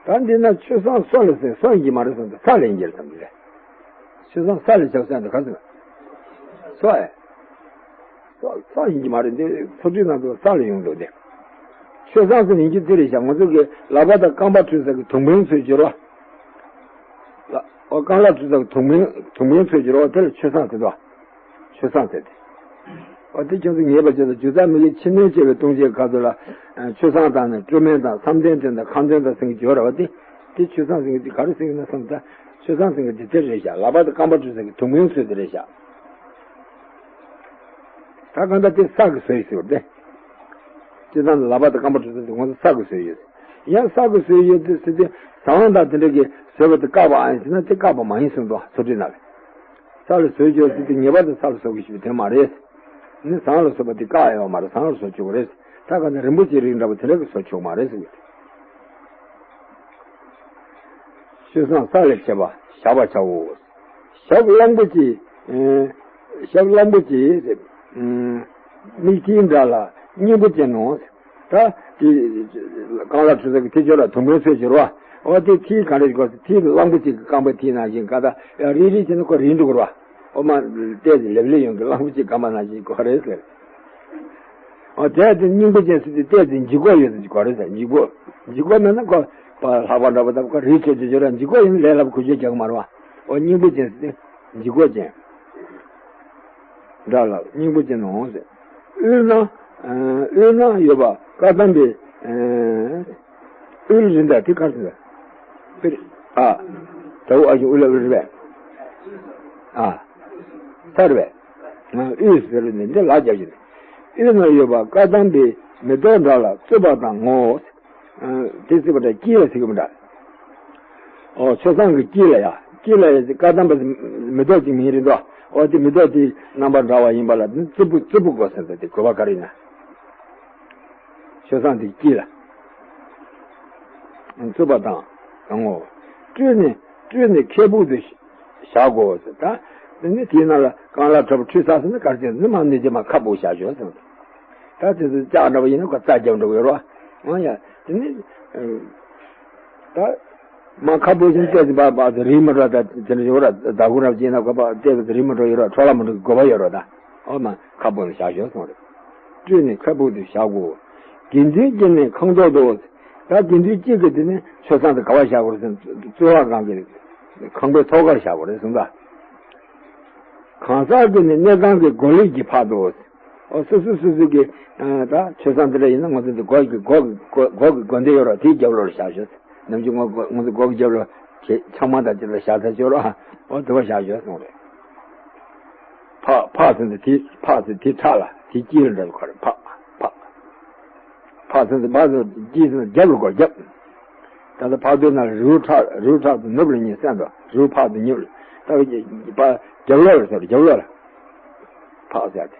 ད་འདི་ན་ཆོས་བཟང་སོ་ལ་ཟེར་སོ་ཡིན་གྱི་མ་རེད་བསམ་སྟེ་ས་ལ་ཡིན་གྱི་རེད་བསམ་གྱི་རེད། ཆོས་བཟང་ས་ལ་ཆགས་ས་འདི་ག་ཟེར། སོ་ཨེ། སོ་སོ་ཡིན་གྱི་མ་རེད། འདི་ཚོ་ཁྲིད་ནང་དུ་ས་ལ་ཡོང་འདུག་སྟེ། ཆོས་བཟང་ཟེར་ཡིན་གྱི་དེ་རེད་ཤག་ང་ཚོ་གི་ལག་པ་དང་རྐང་པ་འཁྲུ་ས་གི་དུང་བེང་ཚོས་སྦྱོར་བ། ལ་ཨོ་རྐང་ལག་འཁྲུ་ས་གི་དུང་བེང་དུང་བེང་ཚོས་སྦྱོར་བ་དེ་ལ་ཆོས་བཟང་ཟེར་འདུག་ཆོས་བཟང་ཟེར་ཏེ། འོ་དེ་ཁྱོད་ཚོ་ངེས་པར་བྱས་ཏེ་སྒྱུ་རྩལ་མི་དགེ་ཕྱི་སྣོད་བྱེད་པའི་ལྟུང་བྱེད་ཁ་ཚོ་ལ། ཆོས་བཟང་དང་ནི་སྤྲོས་མེད་དང་བསམ་གཏན་ཅན་དང་ཁམས་ལྡན་དང་ཟེར་གྱི་ཡོད་རེད་བ། དེ་དེ་ཆོས་བཟང་ཟེར་གྱི་དེ་ག་རེ་ཟེར་གྱི་ན་བསམ་ད། ཆོས་བཟང་ཟེར་གྱི་དེ་དེ་རེད་ཤག་ལག་པ་དང་རྐང་པ་འཁྲུ་ས་གི་དུང་བེང་ཚོས་དེ་རེད་ཤག་ད་གང་ལྟར་དེ་ས་གི་ཟོས་ཟེར་བ་དེ། སྤྱིར་བཏང་ལག་པ་དང་རྐང་པ་འཁྲུ་ས་དེ་ང་ཚོ་ས་གི་ཟོས་ཡོད། ཡང་ས་གི་ཟོས་ཡོད་དེ་ཟེར་དེ་ཟ་ཁང་དང་དེ་འདྲ་གི་ཟོས་པ་དེ་བཀག་པ་ཨ་ཡིན་ཟེར་ན་དེ་བཀག་པ་མ་ཡིན་གསུངས་འདུག་ཚོ་ཁྲིད་ནང་ལ། ས་ལ་ཟོས་ཆོག་ཟེར་དེ་ངེས་པར་དུ་ས་ལ་ཟོ་དགོས་ཞེས་པའི་དོན་མ་རེད། ནི་ཟངས་ལ་ཟོས་པ་དེ་བཀག་ཡོད་མ་རེད། ཟངས་ལ་ཟོ་ཆོག་གི་རེད། ད་ག་ནི་རིན་པོ་ཆེའི་རིགས་འདྲ་པོ་དེ་འདྲ་གི་ཟོ་ཆོག་མ་རེད་ཟེར་གྱི། ཆོས་བཟང་ས་ལས་བྱེད་པ་བཞག་པར་བྱའོ། ཞབས་གླང་པོ་ཆེ། ཞབས་གླང་པོ་ཆེ། མིག་མཐིལ་འདྲ་ལ་སྙིང་པོ་ཅན་ནོ། ད་དེ་རྐང་ལག་འཁྲུ་ས་གི་མཐིལ་ཆོ་ལ་དུང་བེང་ཚོས་སྦྱོར་བ། འོ་དེ་མཐིལ་ག་འདྲ་ཞིག་གོ་ཟེར་མཐིལ་གླང་པོ་ཆེ་གི་རྐང་པའི་མཐིལ་ནང་བཞིན་ག་ད་ཡང་རིལ་རིལ་བྱས་ན་ཁོ་རིལ་འགྲོ་གི་རེད་བ། ཨོ་མ་ལྟས་ཏེ་ལེབ་ལེ་ཡོང་གི་གླང་པོ་ཆེ་སྐམ་པ་ནང་བཞིན་གོ་རེད་ཟེར། ཨོ་དེ་དེ་སྙིང་པོ་ཅན་ཟེར་དེ་ལྟས་ཏེ་འཇིགས་པོ་ཡོད་ཟེར་གོ་རེད་ཟེར། འཇིགས་པོ། འཇིགས་པོ་མེད་ན་ཁོ་པ་ལྷག་པ་འདྲ་པོ་དང་ཁོ་རིག་ཆོས་ཅན་ཅོ་ར་འཇིགས་པོ་ཡིན་ལས་སླ་པོ་ཁོ་ཆོས་རྒྱག་གི་མ་རེད་བ། ཨོ་སྙིང་པོ་ཅན་ཟེར་དེ་འཇིགས་པོ་ཅན། འདྲ་ལ་སྙིང་པོ་ཅན་འོང་ཟེར། དབུལ་ན། དབུལ་ན་ཡོད་པ་བཀའ་གདམས་པའི། དབུལ་རིན་དང་དེ་གར་ཟེར། དཔེར། ཨ། ད་འུ་ཨ་ཞིང་དབུལ་ལ་དབུལ་རེད་པས། ཨ། ཚར་བས། དབུལ་ཟེར་ནས་འདི་ལ་རྒྱབ་ཀྱི་ནས། དབུལ་ན་ཡོད་པ་བཀའ་གདམས་པའི་མེ་ཏོག་འདྲ་ལ་རྩུབ་པ་དང་ངོ་། དེ་རྩུབ་པ་འདྲ་སྐྱིད་ལ་ཟེར་གི་མི་འདྲ། ཨོ་ཆོས་བཟང་གི་དཀྱིལ་ལ་ཡ། དཀྱིལ་ལ་ཡ་བཀའ་གདམས་པ་མེ་ཏོག་ཅིག་མིན་རེད་དོ། ཨོ་དེ་མེ་ཏོག་དེའི་རྣམ་པ་འདྲ་བ་ཡིན་པ་ལ་རྩུབ་པོ་རྩུབ་པོ་དགོས་ཟེར་ཏེ་དེ་དགོས་པ་ག་རེ་ཡིན་ན། ཆོས་བཟང་དེའི་དཀྱིལ་ལ། རྩུབ་པ་དང་། དང་ངོ་། བཀྲུས་ནས་བཀྲུས་ནས་ཁལ་སྦུག་ཏུ་བཞག་དགོས་ཟེར་ད། དེ་ནས་དེའི་ནང་ལ་རྐང་ལག་དྲོ་པོ་ཁྲུས་ཚར་སོང་ན་གར་ཅན་ནི་མ་ནི་ཅི་མ་ཁ་སྦུག་བཞག་ཞོག་ཟེར། ད་དེ་ཚོ་ལྕགས་འདྲ་བ་ཡིན་ན་ཁོ་རྩ་རྒྱབ་འགྲོ་གི་ཡོད་རོ། ཨང་ཡ་དེ་ནི། ད། མ་ཁ་སྦུབ་ཅིང་བལྟས་ཏེ་བ་བ་དེ་རིག་མ་འགྲོ། ད་དེ་འདྲ་ཡོད་ར། ཟླ་གུ་རབ་ཅིག་ན་ཁ་བ་བལྟས་ཏེ་རིག་མ་འགྲོ་ཡོད་ར། འཕྲོ་བརླག་མ་འགྲོ་གི་དགོས་པ་ཡོད་ར། ད་ཨོ་མ་ཁ་སྦུབ་ནས་བཞག་ཞོག་གསུངས་རེད། བཀྲུས་ནས་ཁལ་སྦུག་ཏུ་བཞག་གོ། དགེ་འདུན་དཀྱིལ་ནས་ཁང་ཐོག་ཏུ། ད་དགེ་འདུན་དཀྱིལ་གྱི་དེ་ནི་ཆོས་བཟང་དེ་ག་བ་བཞག་དགོས་རེད་ཟེར་ན་ཚོས་པ་གང་གི་ཁང་པའི་ཐོག་ཁར་བཞག་དགོས་རེད་གསུངས་ད། གང་ཟག་གི་ནི་གནས་ཁང་གི་སྒོ་གླེགས་ཀྱི་ཕག་ཏུ། ཨོ་སོ་སོ་སོ་སོ་གི་ད་ཆོས་བཟང་དེ་འདྲ་ཡིན་ན་ང་ཚོ་འདི་སྒོ་གི་སྒོ་གི་སྒོ་གི་སྒོ་འདི་ཡོད་ར། དེའི་རྒྱབ་ལོགས་ལ་བཞག་ཞོག་ནམ་རྒྱུན་ང་ང་ཚོ་སྒོ་གི་རྒྱབ་ལོགས་ཆེ་ཆང་མ་དང་ཅི་ལ་བཞག་ཚར་ཞོག་ར། ཨོ་དེ་བ་བཞག་ཞོག་གསུངས་རེད། ཕག་ཕག་ཟེར་འདི་དེ་ཕག་ཟེར་དེ་ཁྲག་ལ་དེ་དཀྱིལ་ལ་འདྲ་ཁོ་རེད། ཕག་ཕག་ཕག་ཟེར་འདི་ཕག་ཟེར་དཀྱིལ་ཟེར་རྒྱབ་ལ་སྒོ་རྒྱབ། ད་ལྟ་ཕག་སྡོད་ན་རི་བོ་བྲག་རི་བོ་བྲག་ཏུ་ནུབ་ལ་ཉེ་སྲན་དུ་རི་བོ་ཕག་ཏུ་ཉེ་ལ་ད་བ་རྒྱབ་ལོགས་ལ་ཟེར་རྒྱབ་ལོགས་ལ་ཕག་ཟེར་ཏེ།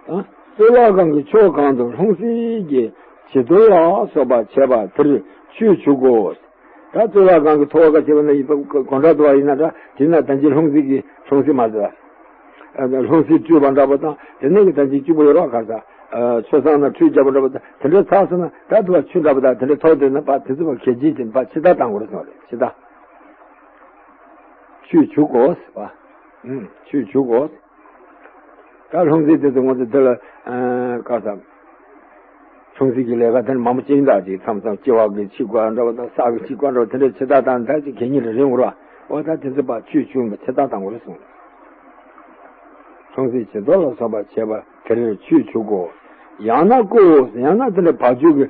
གཙུག་ལག་ཁང་གི་ཕྱོགས་གང་དུ་ལྷུང་བཟེད་ཀྱི་བྱི་དོར་ལ་སོགས་པ་བྱས་པ་དེར་ཆུས་བྱུག་གོ། ད་གཙུག་ལག་ཁང་གི་ཐོག་ཁ་བྱས་པ་ན་ཡིན་པ་དགོན་གྲྭ་དུ་བ་ཡིན་ན་འདྲ་དེ་ན་ད་ཅི་ལྷུང་བཟེད་ཀྱི་ལྷུང་བཟེད་མ་ཟེར། ལྷུང་བཟེད་བཀྲུས་པ་འདྲ་པོ་དང་དེ་ནས་ཀྱི་ད་ཅི་སྐྱུག་པོ་ཡོད་རོགས་ག་ས། ཆོས་བཟང་ན་ཁྲུས་རྒྱབ་པ་འདྲ་པོ་དང་དེ་འདྲ་ཚར་སོང་ན་ད་དུ་བ་ཆུ་འདྲ་པོ་དང་དེ་འདྲ་ཐོག་དེ་ན་པ་དེ་ཚོ་བ་གལ་ཆེ་ཅན་པ་ཕྱི་ད་བཏང་དགོས་རེད་གསུངས་རེད་ཕྱི་ད། ཆུས་བྱུག་གོ་ཟེར་བ། ཆུས་བྱུག་གོ། ད་ལྷུང་བཟེད་དེ་ཚོ་ང་ཚོ་དེ་ལ་ཨ་ག་ས། ལྷུང་བཟེད་ཀྱི་ལས་ཀ་དེ་མང་པོ་ཅིག་འདྲ་ཅིག་མཚམས་མཚམས་ལྕི་བ་གི་ཕྱི་བཀོད་འདྲ་བ་དང་ས་གི་ཕྱི་བཀོད་འདྲ་བ་དེ་འདྲ་ཕྱི་ད་བཏང་ད་ཅིག་གད་སྙིགས་རེ་རིང་བོར་བ། འོ་ད་དེ་ཚོ་པ་ཆུས་བྱུག་ནས་ཕྱི་ད་བཏང་དགོས་རེད་གསུངས། ལྷུང་བཟེད་བྱི་དོར་ལ་སོགས་པ་བྱས་པ་དེར་ཆུས་བྱུག་གོ། ཡང་ན་བརྐོའོ། ཡང་ན་དེ་འདྲ་བ་ཕྱུགས་ཀྱི་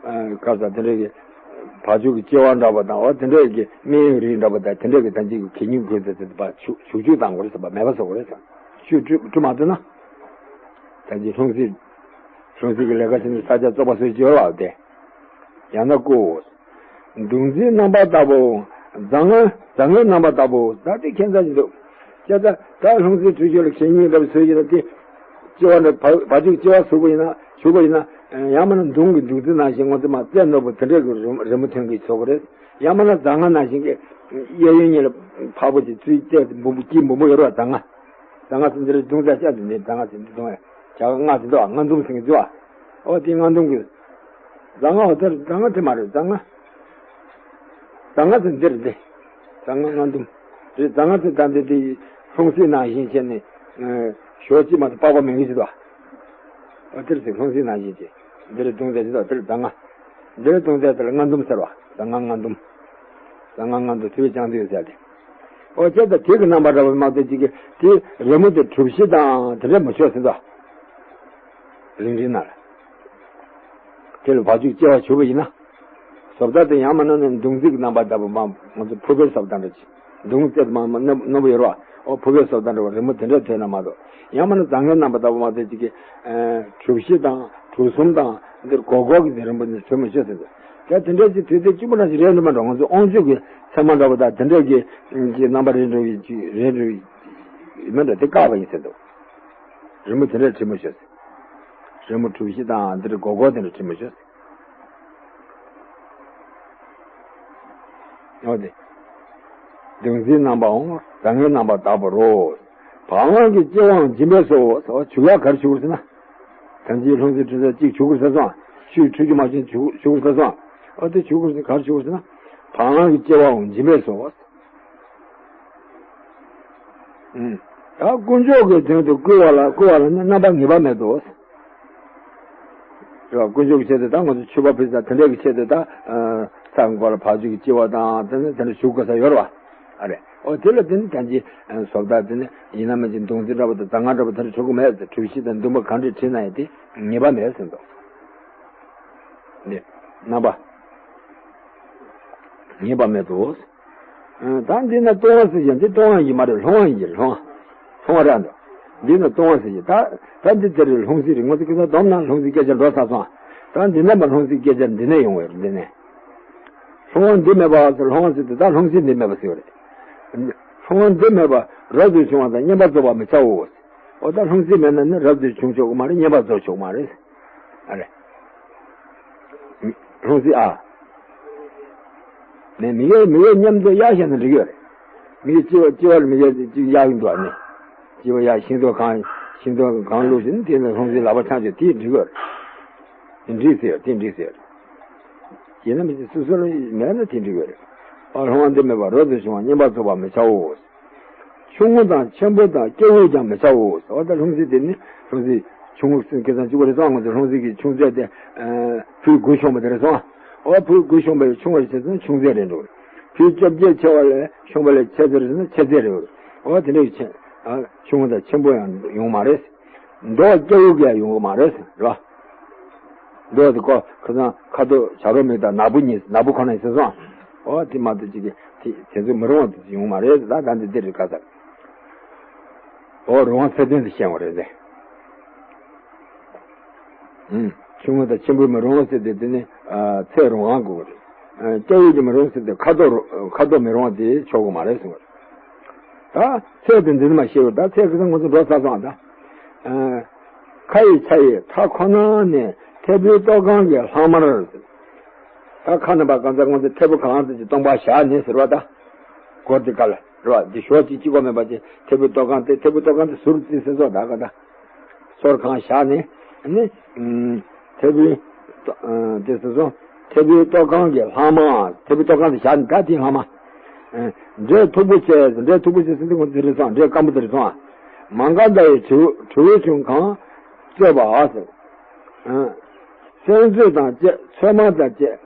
ཨ་ག་ས་དེ་འདྲ་གི་བ་ཕྱུགས་ཀྱི་ལྕི་བ་འདྲ་བ་དང་འོ་དེ་འདྲ་གི་སྨན་ཡོད་རིགས་འདྲ་བ་དང་དེ་འདྲ་གི་ད་ཅིག་གི་གད་སྙིགས་ཁོལ་ཚེ་དེ་བ་ཕྱུགས་བྱུག་བྱུག་བཏང་དགོས་རེད་ཟེར་བ་མེད་པ་བཟོ་དགོས་རེད་ཟེར། ཆུས་བཀྲུ་བཀྲུ་མ་ཐུབ་ན། ད་ཅིག་ལྷུང་བཟེད་ལྷུང་བཟེད་ཀྱི་ལས་ཀ་བྱེད་ནས་ས་ཆ་བཙོག་པ་བཟོས་ཀྱི་ཡོད་བ་དེ། ཡང་ན་བརྐོའོ། མདུང་རྩེའི་རྣམ་པ་ལྟ་བུ། རྫ་རྔ་རྫ་རྔའི་རྣམ་པ་ལྟ་བུ་ད་དེ་ཁྱད་མཚར་ཞིག་འདུག་ཅེས་ད་ད་ལྷུང་བཟེད་བཀྲུས་ཞོར་ལ་གད་སྙིགས་འདྲ་བ་བཟོས་ཀྱི་ན་དེ། ལྕི་བ་འདྲ་བ་བ་ཕྱུགས་ལྕི་བ་ཟུག་པ་ཡིན་ན་ཞུགས་པ་ཡིན་ན། ཡང་མིན་ན་མདུང་གི་མདུང་རྩེ་ནང་བཞིན་ང་ཚོ་མ་རྩེ་ནོར་བུ་དེ་འདྲ་གི་རི་རི་མོ་ཐོན་གྱི་ཆོག་གི་རེད། ཡང་མིན་ན་རྫ་རྔ་ནང་བཞིན་གྱི་གཡས་གཡོན་གཉིས་ལ་ཕག་པོ་ཅིག་ཚུར་བལྟས་འབུམ་པོ་དཀྱིལ་འབུམ་པོ་ཡོད་རེད་བ། རྫ་རྔ། རྫ་རྔ་ཚོ་འདིར་མདུང་རྩེ་བཤད་དེ་ནས་རྫ་རྔ་ཚོ་འདི་མདུང་བྱ་རྔ་ཚོ་འདུག་བ། རྔ་འདུམ་ཟེར་གྱི་འདུག་བ། ཨོ་དེ་རྔ་འདུམ་གྱི། རྫ་རྔ་འོ་དེར་རྫ་རྔ་དེ་མ་རེད་རྫ་རྔ། རྫ་རྔ་དེ་འདིར་འདི། རྫ་རྔ་རྔ་འདུམ། རེད་རྫ་རྔ་དེ་ད་འདི་དེ་ལྷུང་བཟེད་ནང་བཞིན་བྱས་ནས། ཞོ་གཅིག་མ་གཏོགས་པགས་པ་མེད་གི་ཟེར་བ། ཨོ་དེར་ཟེར་ལྷུང་བཟེད་ནང་བཞིན་བྱས། འདིར་བརྡུང་ཚད་ཟེར་བ་དེར་རྫ་རྔ། འདིར་བརྡུང་ཚད་དེར་རྔ་འདུམ་ཟེར་བ། རྫ་རྔ་རྔ་འདུམ། རྫ་རྔ་རྔ་འདུམ་ཐུ་བའི་ཅང་ཐུ་ཡོད་ཟེར་ཏེ། ཨོ་ཁྱེད་ད་དེ་གི་རྣམ་པ་འདྲ་བ་མ་གཏོགས་ཅིག་གི་དེ་རི་མོ་དེ་གྲུ་བཞི་དང་དེ་འདྲ་མི་ཆོག་ཟེར་ད། རིང་རིང་ན། དེ་ལ་བ་ཕྱུགས་ལྕི་བ་བྱུག་པ་ཡིན་ན། བཟོ་ལྟ་དེ་ཡང་མིན་ན་ནི་མདུང་རྩེ་གི་རྣམ་པ་ལྟ་བུ་མ་ང་ཚོ་ཕུར་པའི་བཟོ་ལྟ་འདྲ་ཅིག་མདུང་རྩེ་དུ་མ་མ་རྣོན་རྣོན་པོ་ཡོད་རེད་བ། ཨོ་ཕུར་པའི་བཟོ་ལྟ་འདྲ་བ་རི་མོ་དེ་འདྲ་ཐོན་ན་མ་གཏོགས། ཡང་མིན་ན་རྫ་རྔའི་རྣམ་པ་ལྟ་བུ་མ་གཏོགས་ཅིག་གི་གྲུ་བཞི་དང་གྲུ་གསུམ་དང་འདིར་སྒོར་སྒོར་གྱི་རིམ་པ་ནི་ཐོན་མི་ཆོག་ཟེར་འདུག་ད་དེ་འདྲ་ཅིག་དུས་ཚོད་གཅིག་པུ་ན་ཞིག་རེད་འགྲོ་མ་འགྲོ། ང་ཚོ་དབང་ཕྱུག་གི་མཚན་མ་འདྲ་བ་དང་དེ་འདྲ་གི་གི་རྣམ་པ་རེ་འགྲོ་བའི་ཅིག་རེ་འགྲོ་བའི་མི་འདྲ་དེ་བཀག་པ་ཡིན་ཟེར་འདུག་རི་མོ་དེ་འདྲ་བྲིས་མི་ཆོག་ཟེར། རི་མོ་གྲུ་བཞི་དང་འདིར་སྒོར་སྒོར་དེ་འདྲ་བྲིས་མི་ཆོག་ཟེར། འོ་དེ། མདུང་རྩེའི་རྣམ་པའང་རྫ་རྔའི་རྣམ་པ་ལྟ་བུར་རོ། བག་མང་གི་ལྕི་བའང་འབྱིན་པས་སོ། འོ་བྱུག་ཡག་ག་རེ་བྱུག་དགོས་ཟེར་ན། ཐམས་ཅད་ལྷུང་བཟེད་བཀྲུས་ཚར་གཅིག་བྱུག་དགོས་ཟེར་སོང་། ཆུས་བཀྲུ་རྒྱུ་མ་བྱུང་བྱུག་བྱུག་དགོས་ཟེར་སོང་། འོ་དེ་བྱུག་དགོས་ཟེར་ག་རེ་བྱུག་དགོས་ཟེར་ན། བག་མང་གི་ལྕི་བའང་འབྱིན་པས་སོ། ཨུམ། ད་དཀོན་མཆོག་གི་དོན་དུ་བསྐུལ་བ་ལ་བསྐུལ་བ་ལ་ནི་རྣམ་པ་ངེས་པ་མེད་དོ། རེད་བ། དཀོན་མཆོག་གི་ཆེད་དུ་ད་ང་ཚོ་མཆོད་པ་ཕུལ་ས་དེ་འདྲ་གི་ཆེད་དུ་ད་ཨ་ས་མགོ་ལ་ཕར་ཕྱོགས་ཀྱི་སྐྱེ་བ་དང་དེ་ནི་དེ་འདྲ་ཞུ་དགོས་ས་ཡོད་རེད་བ། ཨ་རེད། འོ་དེ་ལ་དེ་ནི་ད་ཅི་བཟོ་ལྟ་དེ་ནི་ཡིན་ན་མིན་གྱི་མདུང་རྩེ་འདྲ་པོ་དང་རྫ་རྔ་འདྲ་པོ་དེ་འདྲ་འཁྲབ་ཀྱི་མེད་ཟེར། གྲུ་བཞི་དང་འདུན་པ་གང་འདྲ་ཁྲིད་ན་ཡང་དེ་ངེས་པ་མེད་ཟེར་འདུག་ནི་རྣམ་པ་ངེས་པ་མེད་དོ། ཨ། ད་འདི་ན་ལྟུང་བ་ཟེར་ཀྱང་འདི་ལྟུང་བ་ཡིན་མ་རེད། ལྷུང་བ་ཡིན། ལྷུང་བ། ལྷུང་བ་རེད་འདུག་འདི་ན་ལྟུང་བ་ཟེར་གྱི། ད་ད་འདི་དེ་རེད། ལྷུང་བཟེད་རེད། ང་ཚོ་སྐད་ཆ་སྡོམ་ན་ལྷུང་བཟེད་སྐད་ཆ་འགྲོ་ཚར་སོང་། ད་འདི་ནས་མར་ལྷུང་བཟེད་སྐད་ཆ་འདི་ནས་ཡོང་བའི་རེད། འདི་ནས། ལྷུང་བ་འདི་མེད་པ་ཟེར། ལྷུང་བ་ཟེར་དུས་ད་ལྷུང་བཟེད་འདི་མེད་པ་ཟེར་བ་རེད། ལྷུང་བ་འདི་མེད་པ་རབ་ཏུ་བྱུང་བ་དང་བསྙེན་པར་རྫོགས་པ་མི་བྱའོ། འོ་ད་ལྷུང་བཟེད་མེད་ན་ནི་རབ་ཏུ་བྱུང་ཆོག་གི་མ་རེད། བསྙེན་པར་རྫོགས་ཆོག་མ་རེད། ཨ་རེད། ལྷུང་བཟེད་ཨ། ནས་མི་ཡོད་མི་ཡོད་མཉམ་དུ་གཡར་བཞག་ན་འགྲིག་གི་རེད། མི་ཡོད་སྐྱེ་བ་སྐྱེ་བ་ལ་མི་ཡོད་ཅིག་གཡར་གྱི་འདུག་ཨ་ནི། སྐྱེ་བ་གཡར་ཤིང་ཏོག་གང་ཤིང་ཏོག་གང་བླུགས་ཟིན་དེ་ལ་ལྷུང་བཟེད་ལག་པ་འཆང་ཆོག་དེ་འགྲིག་གི་རེད། དེ་འགྲིག་ཟེར་དེ་འགྲིག་ཟེར། ཡིན་ན་མི་ཚེ་སོ་སོ་ལ་མེད་ན་དེ་འགྲིག་གི་རེད། ཨ། ལྷུང་བ་འདི་མེད་པ་རབ་ཏུ་བྱུང་བ་བསྙེན་པར་རྫོགས་པར་མི་བྱའོ། ཆུང་ངུ་དང་ཆེན་པོ་དང་སྐྱེ་བོས་ཀྱང་མི་བྱའོ། འོ་ད་ལྷུང་བཟེད་དེ་ནི་ལྷུང་བཟེད་ཆུང་ངུ་ཟེར་སྐད་ཆ་གཅིག་པ་རེད་སོང་། ང་ཚོ་ལྷུང་བཟེད་ཀྱི་ཆུང་ཚད་དེ་ཕུད་དགུ་ཤོང་བ་དེ་རེད་སོང་། འོ་ཕུད་དགུ་ཤོང་བའི་ཆུང་བ་ཆེ་ཚད་ཆུང་ཚད་རེད་འགྲོ། ཕུད་བཅོ་བརྒྱད་ཆེ་བ་ལས་ཤོང་བ་ལས་ཆེ་ཚད་རེད་ན་ཆེ་ཚད་རེད། འོ་དེ་འདྲ་ཡི་ཆེ་ཨ་ཆུང་ངུ་དང་ཆེན་པོ་ཡང་ཡོང་མ་རེད། མདོག་སྐྱེ་བོ་གིས་ཡང་ཡོང་གི་མ་རེད་རེད་བ། མདོག་དེ་ཁོ་ཁ་སང་ཁ་དོག་བྱ་རོག་མིག་དང་ནག་པོ་གཉིས། ནག་པོ་ཁོ་ན་ཡིན་ཟེར་སོང་། འོ་དེ་མ་གཏོགས་ཅིག་གིས་དེ་དེ་ཚོ་མི་རུང་བ་དེ་ཡོང་མ་རེད། ད་ད་འདི་འདི་རེད་ག་ས། འོ་རུང་བ་ཚད་ལྡན་དུ་བཤད་པ་རེད་ཟེར། ཨུམ། ཆུང་ངུ་དང་ཆེན་པོའི་མི་རུང་བ་ཟེར་དེ་དེ་ནི་ཨ་ཚད་རུང་བ་དགོས་པ་རེད། ཨ་སྐྱེ་བོའི་གི་མི་རུང་ཟེར་དེ་ཁ་དོག་རུ་ཁ་དོག་མི་རུང་བ་དེ་ཆོག་གི་མ་རེད་གསུངས་པ་རེད། ད་ཚད་དེ་འདི་ནི་མ་ཤེས་པར། ད་ཚད་ཁ་སང་ང་ཚོ་འགྲོ་ཚར་སོང་། ད་ཨ་ཁ་ཡི་ཆ་ཡི་མཐའ་ཁོ་ན་ནས་ཐལ་བུའི་ཏོག་གང་གི་ལྷག་མར། ད་ཁ་ནས་པ་གང་ཚ་ང་ཚོ་ཐལ་བུ་གང་ཙམ་གྱི་སྟོང་པ་བཞག་ནས་ཟེར་བ། ད་སྒོར་དེ་ག་ལ་རེད་བ། འདི་ཞོ་གཅིག་གཅིག་པོ་མེད་པ་ཅིག་ཐལ་བུའི་ཏོག་གང་དེ་ཐལ་བུའི་ཏོག་གང་དེ་ཟུར་རྩིས་ཟེར་སོང་། ད་ག་ད། སོར་གང་བཞག་ནས་ནི། ཐལ་བུའི་ཏོ་ཨ་དེ་ཟེར་སོང་། ཐལ་བུའི་ཏོག་གང་གི་ལྷག་མ། ཐལ་བུའི་ཏོག་གང་དེ་བཞག་ནས་ད་དེའི་ལྷག་མ། འབྲས་མཐུག་པོ་བཅས། འབྲས་མཐུག་པོ་བཅས་ཟེར་དུས་ཁོང་ཚོ་རེད་སོང་། འབྲས་སྐམ་པོ་དེ་རེད་སོང་། མ་འགགས་མདའ་ཡི་དྲེའུ་དྲེའུ་ཆུང་གང་གཙོས་པ་ཟེར། སྲན་ཚོད་དང་བཅས་ཚོད་མ་དང་བཅས་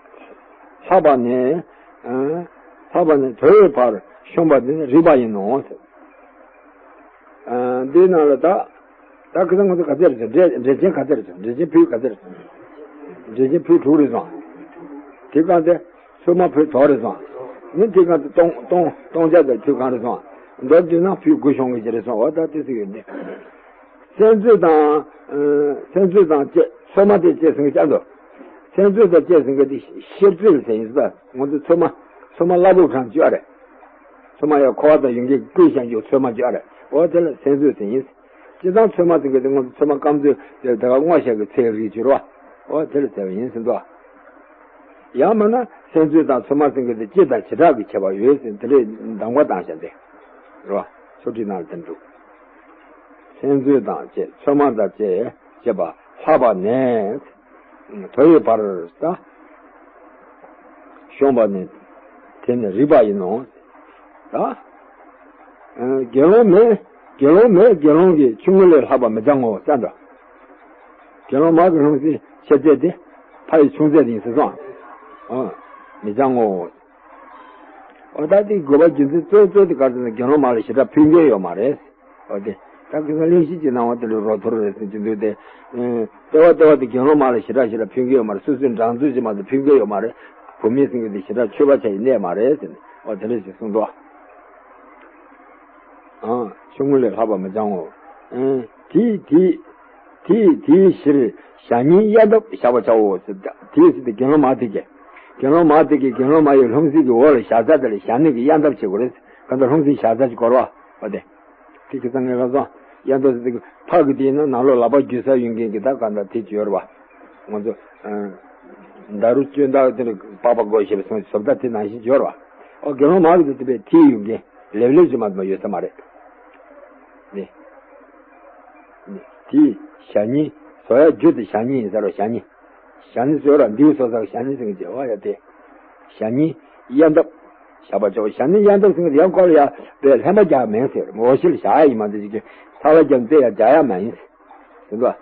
ལྷག་པ་ནས། ལྷག་པ་ནས་དོ་ཡི་བར་ཤོང་བ་དེ་ནི་རིག་པ་ཡིན་ནོ་ཟེར། ཨ་འདིའི་ནང་ལ་ད། ད་ཁ་སང་ང་ཚོ་ག་ཚད་རེད་ཟེར། འབྲས་འབྲས་ཆན་ག་ཚད་རེད་ཟེར། འབྲས་ཆན་ཕུད་ག་ཚད་རེད་ཟེར། འབྲས་ཆན་ཕུད་དྲུག་རེད་སོང་། དེ་གང་དེ་ཚོད་མ་ཕུད་དོ་རེད་སོང་། ནི་དེ་གང་དེ་སྟོང་སྟོང་སྟོང་ཆ་དེ་ཕུད་གང་རེད་སོང་། མདོར་བསྡུས་ན་ཕུད་དགུ་ཤོང་གི་ཅི་རེད་སོང་། འོ་ད་དེ་ཟེར་གྱི་ཡོད་ནི། སྲན་ཚོད་དང་། ཨ་སྲན་ཚོད་དང་བཅས་ཚོད་མ་དེ་བཅས་ཟེར་གྱི་ཅང་འདུག་སྲན་ཚོད་དང་བཅས་ཟེར་གྱི་དེ་ཤེར་ཚོད་ཟེར་ཡིན་ཟེར། ང་ཚོ་ཚོད་མ་ཚོད་མ་སླ་པོ་གང་བཅོས་ཨ་རེད། ཚོད་མ་ཡང་ཁོ་བ་དང་ཡོན་ཏན་བསྐུལ་བཞག་རྒྱུ་ཚོད་མ་བཅོས་ཨ་རེད། འོ་དེ་ལ་སྲན་ཚོད་ཟེར་ཡིན། སྤྱིར་བཏང་ཚོད་མ་ཟེར་གྱི་དེ་ང་ཚོ་ཚོད་མ་སྐམ་ཚོད་དེ་ད་ག་སྔོ་ཞལ་གྱི་ཚལ་རིགས་བཅོས་རོ། འོ་དེ་ལ་ཟེར་བ་ཡིན་ཟེར་འདུག་ཡང་མིན་ན་སྲན་ཚོད་དང་ཚོད་མ་ཟེར་གྱི་དེ་སྤྱི་དང་བྱེ་བྲག་གི་ཁྱད་པར་ཡོད་ཟེར། དེ་འདྲའི་གདམ་ག་བཏང་བཞག་འདི་རེད་བ། ཆོས་ཁྲིད་ནང་ལ་དེ་འདུག་སྲན་ཚོད་དང་བཅས་ཚོད་མ་དང་བཅས་བཅས་པ་ལྷག་པ་ནས། དོ་ཡི་བར་ད་ཤོང་བ་ནི་དེ་ནི་རིག་པ་ཡིན་ནོ། ད་དགེ་སློང་མེད་དགེ་སློང་མེད་དགེ་སློང་གིས་ཆུང་ངུ་ལས་ལྷག་པ་མི་སྦྱང་ངོ་ཟེར་འདུག་དགེ་སློང་མ་གི་ལྷུང་བཟེད་ཆེ་ཚད་དེ་ཕ་ཡི་ཆུང་ཚད་དེ་ཡིན་ཟེར་སོང་། ཨ་མི་སྦྱང་ངོ་། འོ་ད་དེ་དགོས་པ་རྒྱུ་མཚན་གཙོ་བོ་གཙོ་བོ་དེ་ག་རེ་ཟེར་ན་དགེ་སློང་མ་ལ་ཞེ་དྲག་ཕུལ་མཁན་ཡོད་མ་རེད། འོ་དེ་ད་གི་ས་གླེང་གཞི་གྱི་སྣང་བ་དེ་ལས་རོ་ཐོར་རེད་ཟེར་གྱི་འདུག་སྟེ། ཨེ་ལྟེ་བ་ལྟེ་བ་དེ་དགེ་སློང་མ་ལ་ཞེ་དྲག་ཞེ་དྲག་ཕུལ་མཁན་ཡོད་མ་རེད། སོ་སོའི་འགྲངས་ཚུལ་གྱི་མ་གཏོགས་ཕུལ་མཁན་ཡོད་མ་རེད། བུད་མེད་ཟེར་མཁན་དེ་ཞེ་དྲག་ཆོས་པ་ཆ་ཡི་གནས་མ་རེད་ཟེར་ནས། འོ་དེ་འདྲ་ཞིག་གསུངས་འདུག་ཨ་ཆུང་ངུ་ལས་ལྷག་པ་མི་སྦྱང་ངོ་། ཨེ་དེའི་དེའི་དེའི་དེའི་ཕྱིར་ཞག་ཉིན་གཡར་འདབ་བཞག་པར་བྱའོ་ཟེར། དེའི་ཕྱིར་དེ་དགེ་སློང་མ་དེ་གིས་དགེ་སློང་མ་དེ་གིས་དགེ་སློང་མ་ཡི་ལྷུང་བཟེད་ཀྱི་འོག་ལ་བཞག་ས་དེ་ལ་ཞག་ཉིན་གྱི་གཡར་འདབ་བྱེད་དགོས་རེད། གང་ལྟར་ལྷུང་བཟེད་བཞག་ས་ཅིག་དགོས་རེད་བ། འོ་དེ། དེ་གི་ཚང་ངེ་ལ་སོང་། གཡར་འདབ་ཟེར་དེ་ཕག་གི་དེ་ཡིན་ན་ནང་ལོགས་ལག་པ་རྒྱུ་ས་ཡོད་མཁན་གྱི་ད་གང་ལྟར་དེ་ཅིག་ཡོད་རེད་བ། ང་ཚོ་ཨ་མདའ་རུ་སྤྱོད་མདའ་དེ་འདྲ་པགས་པ་བགོ་ཞེས་པའི་སོང་བཟོ་ལྟ་དེ་ནང་བཞིན་ཅིག་ཡོད་རེད་བ། ཨོ་དགེ་སློང་མ་གི་དེ་དེ་བས་དེ་ཡོད་མཁན་ལེབ་ལེབ་ཅིག་མ་གཏོགས་ཡོད་ས་མ་རེད། ནི། ནི། དེ་ཞག་ཉིན་བཟོ་ཡ་རྒྱུ་དེ་ཞག་ཉིན་ཡིན་ས་རེད། ཞག་ཉིན། ཞག་ཉིན་བཟོ་ར་འདིའུ་བཟོ་ས་ཞག་ཉིན་ཟེར་གྱི་བ་ཡ་དེ། ཞག་ཉིན་གཡར་འདབ། བཞག་པར་བྱའོ། ཞལ་ནས་གཡས་འདབས་ཟེར་མཁན་དེ་ཡང་སྐོར་ལ་ཡ་པའི་ལྷན་པ་རྒྱག་མིན་ཟེར། ངོ་ཤེས་ལ་བཞག་ཡ་ཡིན་མ་གཏོགས་ཅིག་གི་ཚ་བ་རྒྱབ་ནས་ཡ་རྒྱག་ཡ་མ་ཡིན་ཟེར། དེ་འདུག་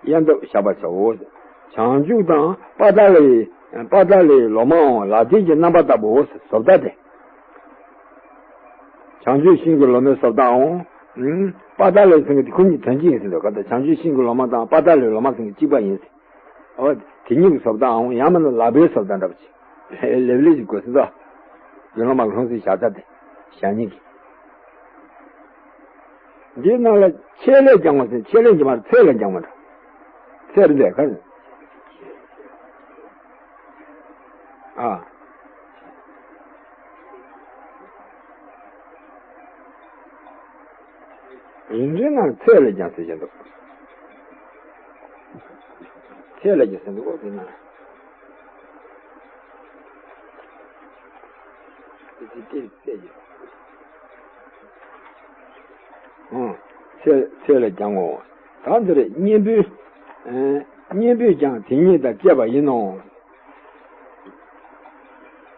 གཡས་འདབས་བཞག་པར་བྱའོ། བྱང་ཆུབ་དང་དཔལ་ཐ་ལའི་དཔལ་ཐ་ལའི་ལོ་མའང་ལག་མཐིལ་གྱི་རྣམ་པ་ལྟ་བུའོ་ཟེར། བཟོ་ལྟ་དེ། བྱང་ཆུབ་ཤིང་གི་ལོ་མའི་བཟོ་ལྟའང་། ཨུམ། དཔལ་ཐ་ལའི་ཟེར་མཁན་དེ་ཁོ་གཉིས་དོན་གཅིག་ཡིན་ཟེར་འདུག་ག་ད་བྱང་ཆུབ་ཤིང་གི་ལོ་མ་དང་དཔལ་ཐ་ལའི་ལོ་མ་ཟེར་མཁན་གཅིག་པ་ཡིན་ཟེར། འོ། དེ་གཉིས་ཀྱི་བཟོ་ལྟའང་ཡང་མིན་ན་ལག་པའི་བཟོ་ལྟ་འདྲ་པོ་ཅིག་ལེབ་ལེབ་ཅིག་དགོས་ཟེར་འདུག་དགེ་སློང་མ་ལྷུང་བཟེད་བཞག་ས་དེ། ཞལ་ནས་ཀྱི། འདིའི་ནང་ལ་ཆད་ལས་ཀྱང་བ་ཟེར། ཆད་ལས་ཀྱང་མ་རེད། ཚད་ལས་ཀྱང་མ་རེད། ཚད་རེད་ག་རེ། ཨ། རིན་འབྲས་ནང་ཚད་ལས་ཀྱང་ཟེར་བཞིན་འདུག་ཚད་ལས་ཀྱང་ཟེར་འདུག་འོ་དེ་ན། དེ་ཚེ་སྐད་ཚད་ཀྱི། ཨང་། ཚད་ཚད་ལས་ཀྱང་ངོ་། ད་འདི་རེད། གཉེན་པོའི། ཨེ། གཉེན་པོས་ཀྱང་དེ་ཉིད་དང་བཅས་པ་ཡིན་ནོ།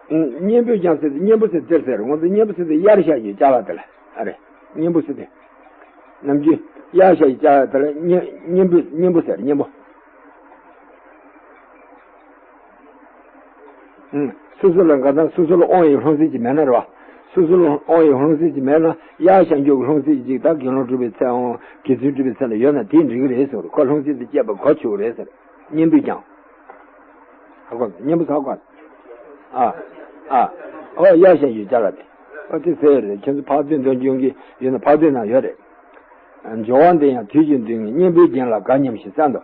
ཨང་། གཉེན་པོས་ཀྱང་ཟེར་ཏེ་གཉེན་པོ་ཟེར་དེར་ཟེར། ང་ཚོ་གཉེན་པོ་ཟེར་ཏེ་གཡར་བཞག་ཡོད་ཅག་ལ་དེ་ལ་ཨ་རེད། གཉེན་པོ་ཟེར་ཏེ། ནམ་རྒྱུན་གཡར་བཞག་ཡོད་ཅག་ལ་དེ་ལ་གཉེན་གཉེན་པོ་གཉེན་པོ་ཟེར་གཉེན་པོ། ཨང་། སོ་སོ་ལ་འགའ་དང་སོ་སོ་ལ་དབང་བའི་ལྷུང་བཟེད་ཅིག་མེད་ན་རེད་བ། སོ་སོ་ལ་དབང་བའི་ལྷུང་བཟེད་ཅིག་མེད་ན་གཡར་བཞག་རྒྱུ་གི་ལྷུང་བཟེད་ཅིག་ད་དགེ་སློང་གྲུབ་པའི་ཚེ་འང་དགེ་ཚུལ་གྲུབ་པའི་ཚེ་ལ་ཡོད་ན་དེས་འགྲིག་གི་རེད་ཟེར། ཁོ་ལྷུང་བཟེད་དེ་བཅད་པ་གོ་ཆོད་རེད་ཟེར། གཉེན་པོས་ཀྱང་། ཧ་གོ། གཉེན་པོ་ཧ་གོ། ཨ། ཨ། ཨོ་གཡར་བཞག་ཡོད་ཅག་ལ་དེ། ཨོ་དེ་ཟེར་རེད། ཁྱེད་ཚོ་ཕར་ཚུར་འདོན་རྒྱུ་གི་ཡོད་ན་ཕར་ཚུར་ན་ཡོད་རེད། སྦྱོར་བ་འདི་ཡང་དུས་ཀྱི་འདུལ་ངེས་གཉེན་པོའི་རྒྱན་ལ་དགའ་སྙམ་ཞེས་གསུངས་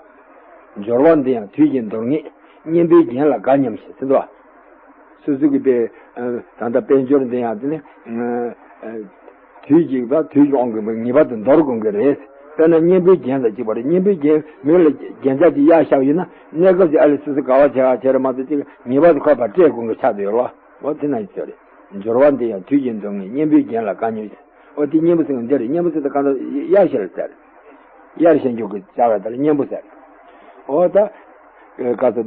འདུག་སྦྱོར་བ་འདི་ཡང་དུས་ཀྱི་འདུལ་ངེས་གཉེན་པོའི་རྒྱན་ལ་དགའ་སྙམ་ཞེས་གསུངས་འདུག་སོ་སོ་གི་དཔེ། ད་ལྟ་དཔལ་འབྱོར་འདི་ཡང་དེ་ནི། དུས་ཀྱི་ད་དུས་ཀྱི་དབང་གིས་ངེས་པར་དུ་འདོར་དགོས་ཀྱི་རེད། དཔེར་ན་གཉེན་པོའི་རྒྱན་ལ་གཅིག་པ་རེད། གཉེན་པོའི་རྒྱན་མི་ལ་རྒྱན་ཆ་ཅིག་གཡར་བཞག་ཡོད་ན་གནས་སྐབས་ཀྱི་ཨ་ལས་སོ་སོ་དགའ་བ་བྱེད་ཨ་བྱེད་རེད་མ་གཏོགས་ཅིག་ངེས་པར་དུ་ཁོ་ཕར་སྤྲད་དགོས་ཀྱི་ཆགས་བསྡད་ཡོད་རེད་བ། འོ་དེ་ན་ཡིན་ཟེར་རེད། སྦྱོར་བ་འདི་ཡང་དུས་ཀྱི་འདུལ་ངེས་གཉེན་པོའི་རྒྱན་ལ་དགའ་སྙམ་ཞེས། འོ་དེ་གཉེན་པོ་ཟེར་མཁན་འདི་རེད། གཉེན་པོ་ཟེར་ཏེ་གང་ལྟར་གཡར་བཞག་ལ་ཟེར། གཡར་བཞག་རྒྱུ་གི་བྱ་བ་དེ་ལ་གཉེན་པོ་ཟེར། འོ་ད། ག་ས་དེ།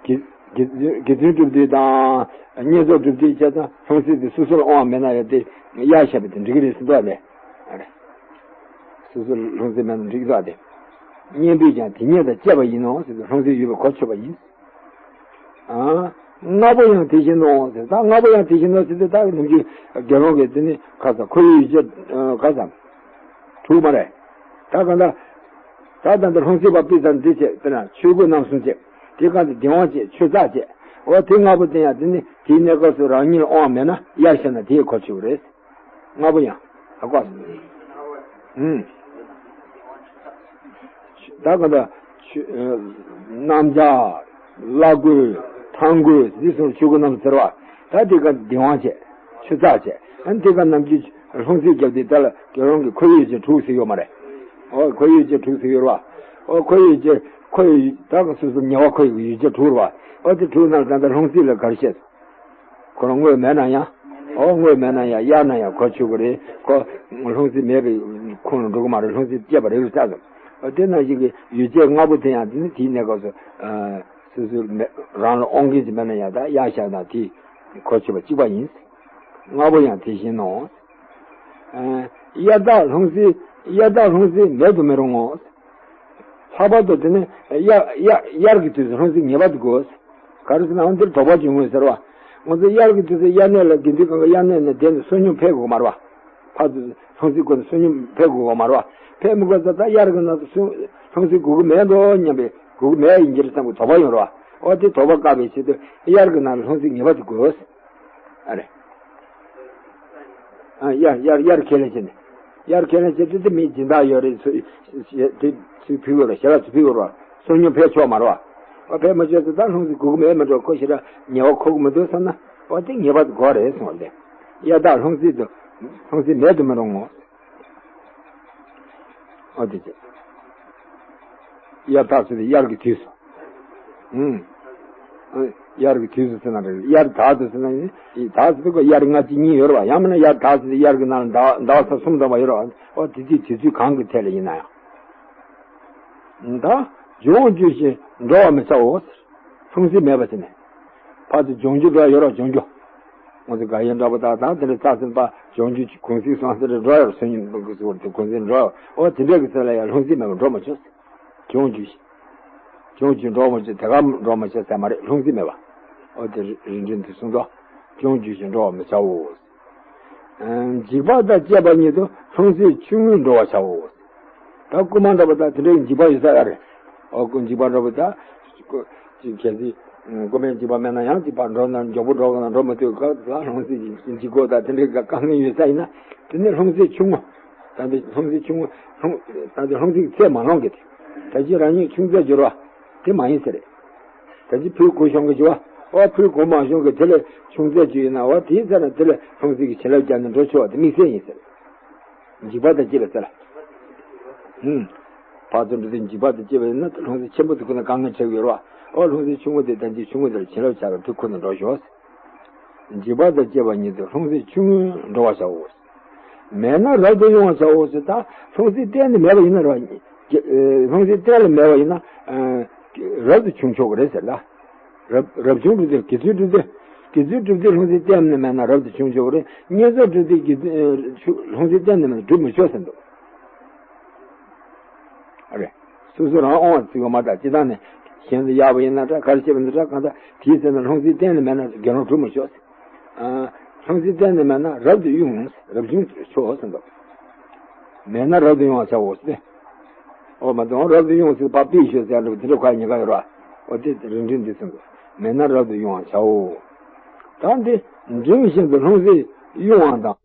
དགེ་དགེ་དགེ་ཚུལ་སྒྲུབ་དུས་དང་། བསྙེན་རྫོགས་སྒྲུབ་དུས་བྱས་ཙང་ལྷུང་བཟེད་དེ་སོ་སོར་དབང་མེད་ན་ཡང་དེ་གཡར་བཞག་པ་དེ་འགྲིག་གི་རེད་ཟེར་འདུག་ཨ་ལས། སོ་སོར་ལྷུང་བཟེད་མེད་ན་འགྲིག་གི་འདུག་ཨ་དེ། གཉེན་པོས་ཀྱང་དེ་ཉིད་དང་བཅས་པ་ཡིན་ནོ་ཟེར་ཏེ་ལྷུང་བཟེད་ཡོད་པའི་གོ་ཆོད་པ་ཡིན། ཨ། ལྔ་པོ་ཡང་དེ་བཞིན་ནོ་ཟེར། ད་ལྔ་པོ་ཡང་དེ་བཞིན་ནོ་ཟེར་ཏེ་ད་ནམ་རྒྱུན་དགེ་སློང་གིས་དེ་ནི་ཁ་ས་ཁོར་ཡུག་ཡུལ་ཅན་ཁ་ས་དྲུག་མ་རེད། ད་གང་ལྟར། ད་ད་ལྟ་ལྷུང་བཟེད་པ་པི་ཙར་འདི་བྱས་དཔེར་ན་ཆོས་གོས་རྣམ་གསུམ་བྱས། དེ་གང་དུ་བདེན་དབང་བྱས་ཆོས་ཚགས་བྱས། འོ་དེ་ལྔ་པོ་དེ་ཡང་དེ་ནི་དེའི་གནས་སྐབས་སུ་རང་ཉིད་ལ་དབང་མེད་ན་གཡར་བཞག་ན་དེའི་གོ་ཆོད་རེད། ལྔ་པོ་ཡང་། ཧ་གོ། ཨུམ། ད་ག་འདྲ། ཆུ། གནམ་ལྕགས། བླ་གོས། ཐང་གོས་འདི་ཚོར་ཆོས་གོས་རྣམས་ཟེར་བ། ད་དེ་ག་བདེན་དབང་བྱས། ཆོས་ཚགས་བྱས། ཨ་ནི་དེ་ག་ནམ་རྒྱུན་ལྷུང་བཟེད་བརྒྱབ་དུས་དེ་ལ་དགེ་སློང་གི་ཁོར་ཡུག་ཅན་དྲུག་ཟེར་ཡོད་མ་རེད། ཨོ་ཁོར་ཡུག་ཅན་དྲུག་ཟེར་ཡོད་རེད་བ། ཨོ་ཁོར་ཡུག་ཅན་ཁོར་ཡུག་ད་ག་སོ་སོ་ཉེ་བར་འཁོར་ཡུག་ཅན་དྲུག་རེད་བ། ཨོ་དེ་དྲུག་ནང་ད་ལྟ་ལྷུང་བཟེད་ལ་ག་རེ་བཤད་སོང་། ཁོ་རང་དངོས་མེད་ན་ཡང་། ཨོ་དངོས་མེད་ན་ཡང་གཡར་ན་ཡང་གོ་ཆོད་ཀྱི་རེད། ཁོ་ལྷུང་བཟེད་མེད་པའི་ཁོངས་ལ་འགྲོ་གི་མ་རེད། ལྷུང་བཟེད་བཅད་པ་རེད་ལ་བཅད་སོང་། ཨོ་དེ་ནང་བཞིན་གྱི་ཡུལ་བཅད་ལྔ་པོ་དེ་ཡང་དེ་ནི་དེའི་གནས་སྐབས་སུ། ཨ། སོ་སོའི་མེ་རང་ལ་དབང་མཁན་ཅིག་མེད་ན་ཡང་ད་གཡར་བཞག་ན་དེ་གོ་ཆོད་པ་གཅིག་པ་ཡིན། ལྔ་པོ་ཡང་དེ་བཞིན་ནོ། ཨ། གཡར་བདག་ལྷུང་བཟེད། གཡར་བདག་ལྷུང་བཟེད་མེད་དུ་མི་རུང་ངོ་། ལྷག་པར་དུ་དེ་ནི་གཡར་གཡར་གཡར་གྱི་དུས་སུ་ལྷུང་བཟེད་ངེས་པར་དུ་དགོས། ག་རེ་ཟེར་ན་འོ་འདིར་དོགས་པ་བྱུང་ངོས་ཟེར་བ། ང་ཚོ་གཡར་གྱི་དུས་སུ་དབྱར་གནས་ལ་དགེ་འདུན་གང་ག་དབྱར་གནས་ནས་བསྡད་ནས་བསོད་སྙོམས་འཕེལ་དགོས་མ་རེད་བ། ཕར་ཚུར་ལྷུང་བཟེད་དགོས་ནས་བསོད་སྙོམས་འཕེལ་དགོས་པ་མ་རེད་བ། འཕེལ་མི་དགོས་ས་ད་དབྱར་གྱི་ནང་དུ་སོ་ལྷུང་བཟེད་དགོས་ཀྱི་མེད་འགྲོ་སྙམ་པའི་དགོས་ཀྱི་མེད་ཡིན་གྱི་རེད་བསམ་གྱི་དོགས་པ་ཡོང་རེད་བ། འོ་དེ་དོགས་པ་བཀག་པའི་ཆེད་དུ་དབྱར་གྱི་ནང་ལ་ལྷུང་བཟེད་ངེས་པར་དུ་དགོས། ཨ་རེ། ཨ། དབྱར་དབྱར་དབྱར་ཁས་ལེན་བྱས་ནས། དབྱར་ཁས་ལེན་བྱས་ཏེ་དེ་མི་སྦྱིན་བདག་ཡོད་རེད་ཚུ། དེ་ཚུ་ཕུལ་དགོས་རེད། ཞལ་ལག་ཚུ་ཕུལ་དགོས་རེད། བསོད་སྙོམས་འཕེལ་ཆོག་མ་རེད་བ། འོ་འཕེལ་མ་ཆོག་ཚེ་ད་ལྷུང་བཟེད་དགོས་ཀྱི་མེད་མི་འགྲོ། ཁོ་ཞེ་དྲག་ཉེ་བར་འཁོར་གྱི་མི་འདུག་བསམ་ན། འོ་དེ་ངེས་པར་དུ་དགོས་རེད་གསུངས་ཏེ། དབྱར་བདག་ལྷུང་བཟེད་དུ། ལྷུང་བཟེད་མེད་དུ་མི་རུང་ངོ་། འོ་དེ་བྱས། དབྱར་བདག་ཟེར་དེ་དབྱར་གྱི་དུས་སུ། ཨུམ། དབྱར་གྱི་དུས་སུ་ཟེར་ན་རེད། དབྱར་ཟླ་དུས་ཟེར་ན་ཡིན། དེ་ཟེར་དུས་དབྱར་ལྔ་གཅིག་གཉིས་ཡོད་རེད་བ། ཡང་མིན་ན་དབྱར་ཟླ་ཟེར་དེ་དབྱར་གྱི་ནང་ཟླ་ཟླ་ས་གསུམ་ཙམ་པ་ཡོད་རེད་བ། འོ་དེ་དུས་དུས་ཚོད་གང་གི་ཐད་ལ་ཡིན་ན་ཡང་། ད་སྦྱོང་རྒྱུ་ཞིག་འགྲོ་བ་མི་བྱའོ། ལྷུང་བཟེད་མེད་པ་ཟེར་ནས། ཕར་ཚུར་སྦྱོང་རྒྱུ་འགྲོ་ཡ་ཡོད་རེད་བ། སྦྱོང་རྒྱུ། ང་ཚོ་ག་ཡེ་འདྲ་པོ་དག་དང་དེ་འདྲ་རྩ་ཚན་པ་གྱོང་གུད་གུང་ཚིགས་སོང་ཟེར་འགྲོ་ཡོད་སོང་ཉིན་གུང་ཚིགས་འགྲོ་ཡོད། འོ་དེ་འདྲ་གི་ཚེ་ལ་ཡང་ལྷུང་བཟེད་མེད་པར་འགྲོ་མ་ཆོག་གྱོང་གུད་གྱོང་གུད་འགྲོ་མ་ཆོག་དེ་ག་འགྲོ་མ་ཆོག་ཟེར་མ་རེད། ལྷུང་བཟེད་མེད་པ། འོ་དེ་རིགས་འགྲེ་འདི་གསུངས་སོ། གྱོང་གུད་ཅིག་འགྲོ་བར་མི་བྱའོ། འཇིགས་པ་དང་བཅས་པ་ཉིད་དུ་ལྷུང་བཟེད་ཆུང་ངུས་འགྲོ་བར་བྱའོ། ད་རྐུན་མ་འདྲ་པོ་དང་དེ་འདྲའི་འཇིགས་པ་ཡོད་ས་ཡ་རེད། འོ་རྐུན་འཇིགས་པ་འདྲ་པོ་དང་། ཅིག་གལ་སྲིད་རྐུན་མའི་འཇིགས་པ་མེད་ན་ཡང་འཇིགས་པ་འགྲོ་ན་མགྱོགས་པོ་འགྲོ་དགོས་ན་འགྲོ་མི་ཐུབ་སྐབས་ལ་ལྷུང་བཟེད་ཀྱི་འཇིགས་སྐོར་དང་དེ་འདྲའི་དཀའ་ངལ་ཡོད་ས་ཡིན་ན། དེ་ནི་ལྷུང་བཟེད་ཆུང་ངུ། ད་འདི་ལྷུང་བཟེད་ཆུང་ངུ་ལྷུང་། ད་འདི་ལྷུང་བཟེད་ཀྱི་ཚད་མ་ལོངས་ཀྱི་དེ། ད་ཅི་རང་ཉིད་ཆུང་ཚད་འགྱུར་བ་དེ་མ་ཡིན་ཟེར་རེད། ད་ཅི་ཕུལ་དགོས་ཤོང་གི་བྱུང་བ། འོ་ཕུལ་དགོས་མ་ཤོང་གི་དེ་ལས་ཆུང་ཚད་ཅིག་ཡིན་ན་འོ་དེའི་ཚེ་ན་དེ་ལས་ལྷུང་བཟེད་ཀྱི་བྱིན་རླབས་བརྒྱབ་ནས་འགྲོ་ཆོག་པ་དེ་དམིགས་བསལ་ཡིན་ཟེར། འཇིགས་པ་དང་བཅས་པའི་ཚེ་ལ། ཧུམ། ཕར་ཚུར་འགྲོ་དུས་འཇིགས་པ་དང་བཅས་པ་ཡིན་ན་ལྷུང་བཟེད་ཆེན་པོ་དེ་ཁོ་ན་དཀའ་ངལ་འཕྲད་ཀྱི་ཡོད་རེད་བ། འོ་ལྷུང་བཟེད་ཆུང་ངུ་དེ་ད་ཅི་ཆུང་ངུ་དེ་ལ་བྱིན་རླབས་བྱ་བའི་ཕུལ་ཁོ་ན་འགྲོ་ཤོག་འཇིགས་པ་དང་བཅས་པ་ཉིད་དུ་ལྷུང་བཟེད་ཆུང་ངུས་འགྲོ་བར་བྱའོ། མེད་ན་རབ་ཏུ་དབྱུང་བར་བྱའོ་ཟེར། ད་ལྷུང་བཟེད་གཏན་ནས་མེད་པ་ཡིན་ན་རེད་བ། ལྷུང་བཟེད་གཏན་ལ་མེད་པ་ཡིན་ན། རབ་ཏུ་ཆུང་ཆོག་གི་རེད་ཟེར་ད། རབ་རབ་བྱུང་གྲུབ་སྟེ་དགེ་ཚུལ་གྲུབ་སྟེ། དགེ་ཚུལ་གྲུབ་སྟེ་ལྷུང་བཟེད་གཏན་ནས་མེད་ན་རབ་ཏུ་ཆུང་ཆོག་གི་རེད། བསྙེན་རྫོགས་གྲུབ་སྟེ་དགེ་ཚུལ་ལྷུང་བཟེད་གཏན་ནས་མེད་ན་གྲུབ་མི་ཆོག་ཟེར་འདུག་ཨ་རེད། སོ་སོ་རང་དབང་བརྩི་བ་མ་གཏོགས་སྤྱི་བཏང་ནས་གཞན་དུ་གཡར་བ་ཡིན་ན་འདྲ་ག་རེ་བྱེད་པ་ཡིན་ན་འདྲ་གང་ལྟར་དེའི་ཚེ་ན་ལྷུང་བཟེད་གཏན་ནས་མེད་ན་དགེ་སློང་གྲུབ་མི་ཆོག་ཟེར། ལྷུང་བཟེད་གཏན་ནས་མེད་ན་རབ་ཏུ་དབྱུང་། རབ་བྱུང་ཆོག་ཟེར་འདུག་མེད་ན་རབ་ཏུ་དབྱུང་བར་བྱའོ་ཟེར། འོ་མ་དང་རབ་ཏུ་དབྱུང་ཟེར་བ་པི་ཤོད་ཟེར་འདུག་དེ་འདྲ་ཁ་ཉེ་ག་ཡོད་ར། འོ་དེ་རིགས་འགྲེ་འདི་ཟེར་འདུག་མེད་ན་རབ་ཏུ་དབྱུང་བར་བྱའོ། ད་འདི་འབྲིང་བཞིན་དུ་ལྷུང་བཟེད་དབྱུང་བ་དང་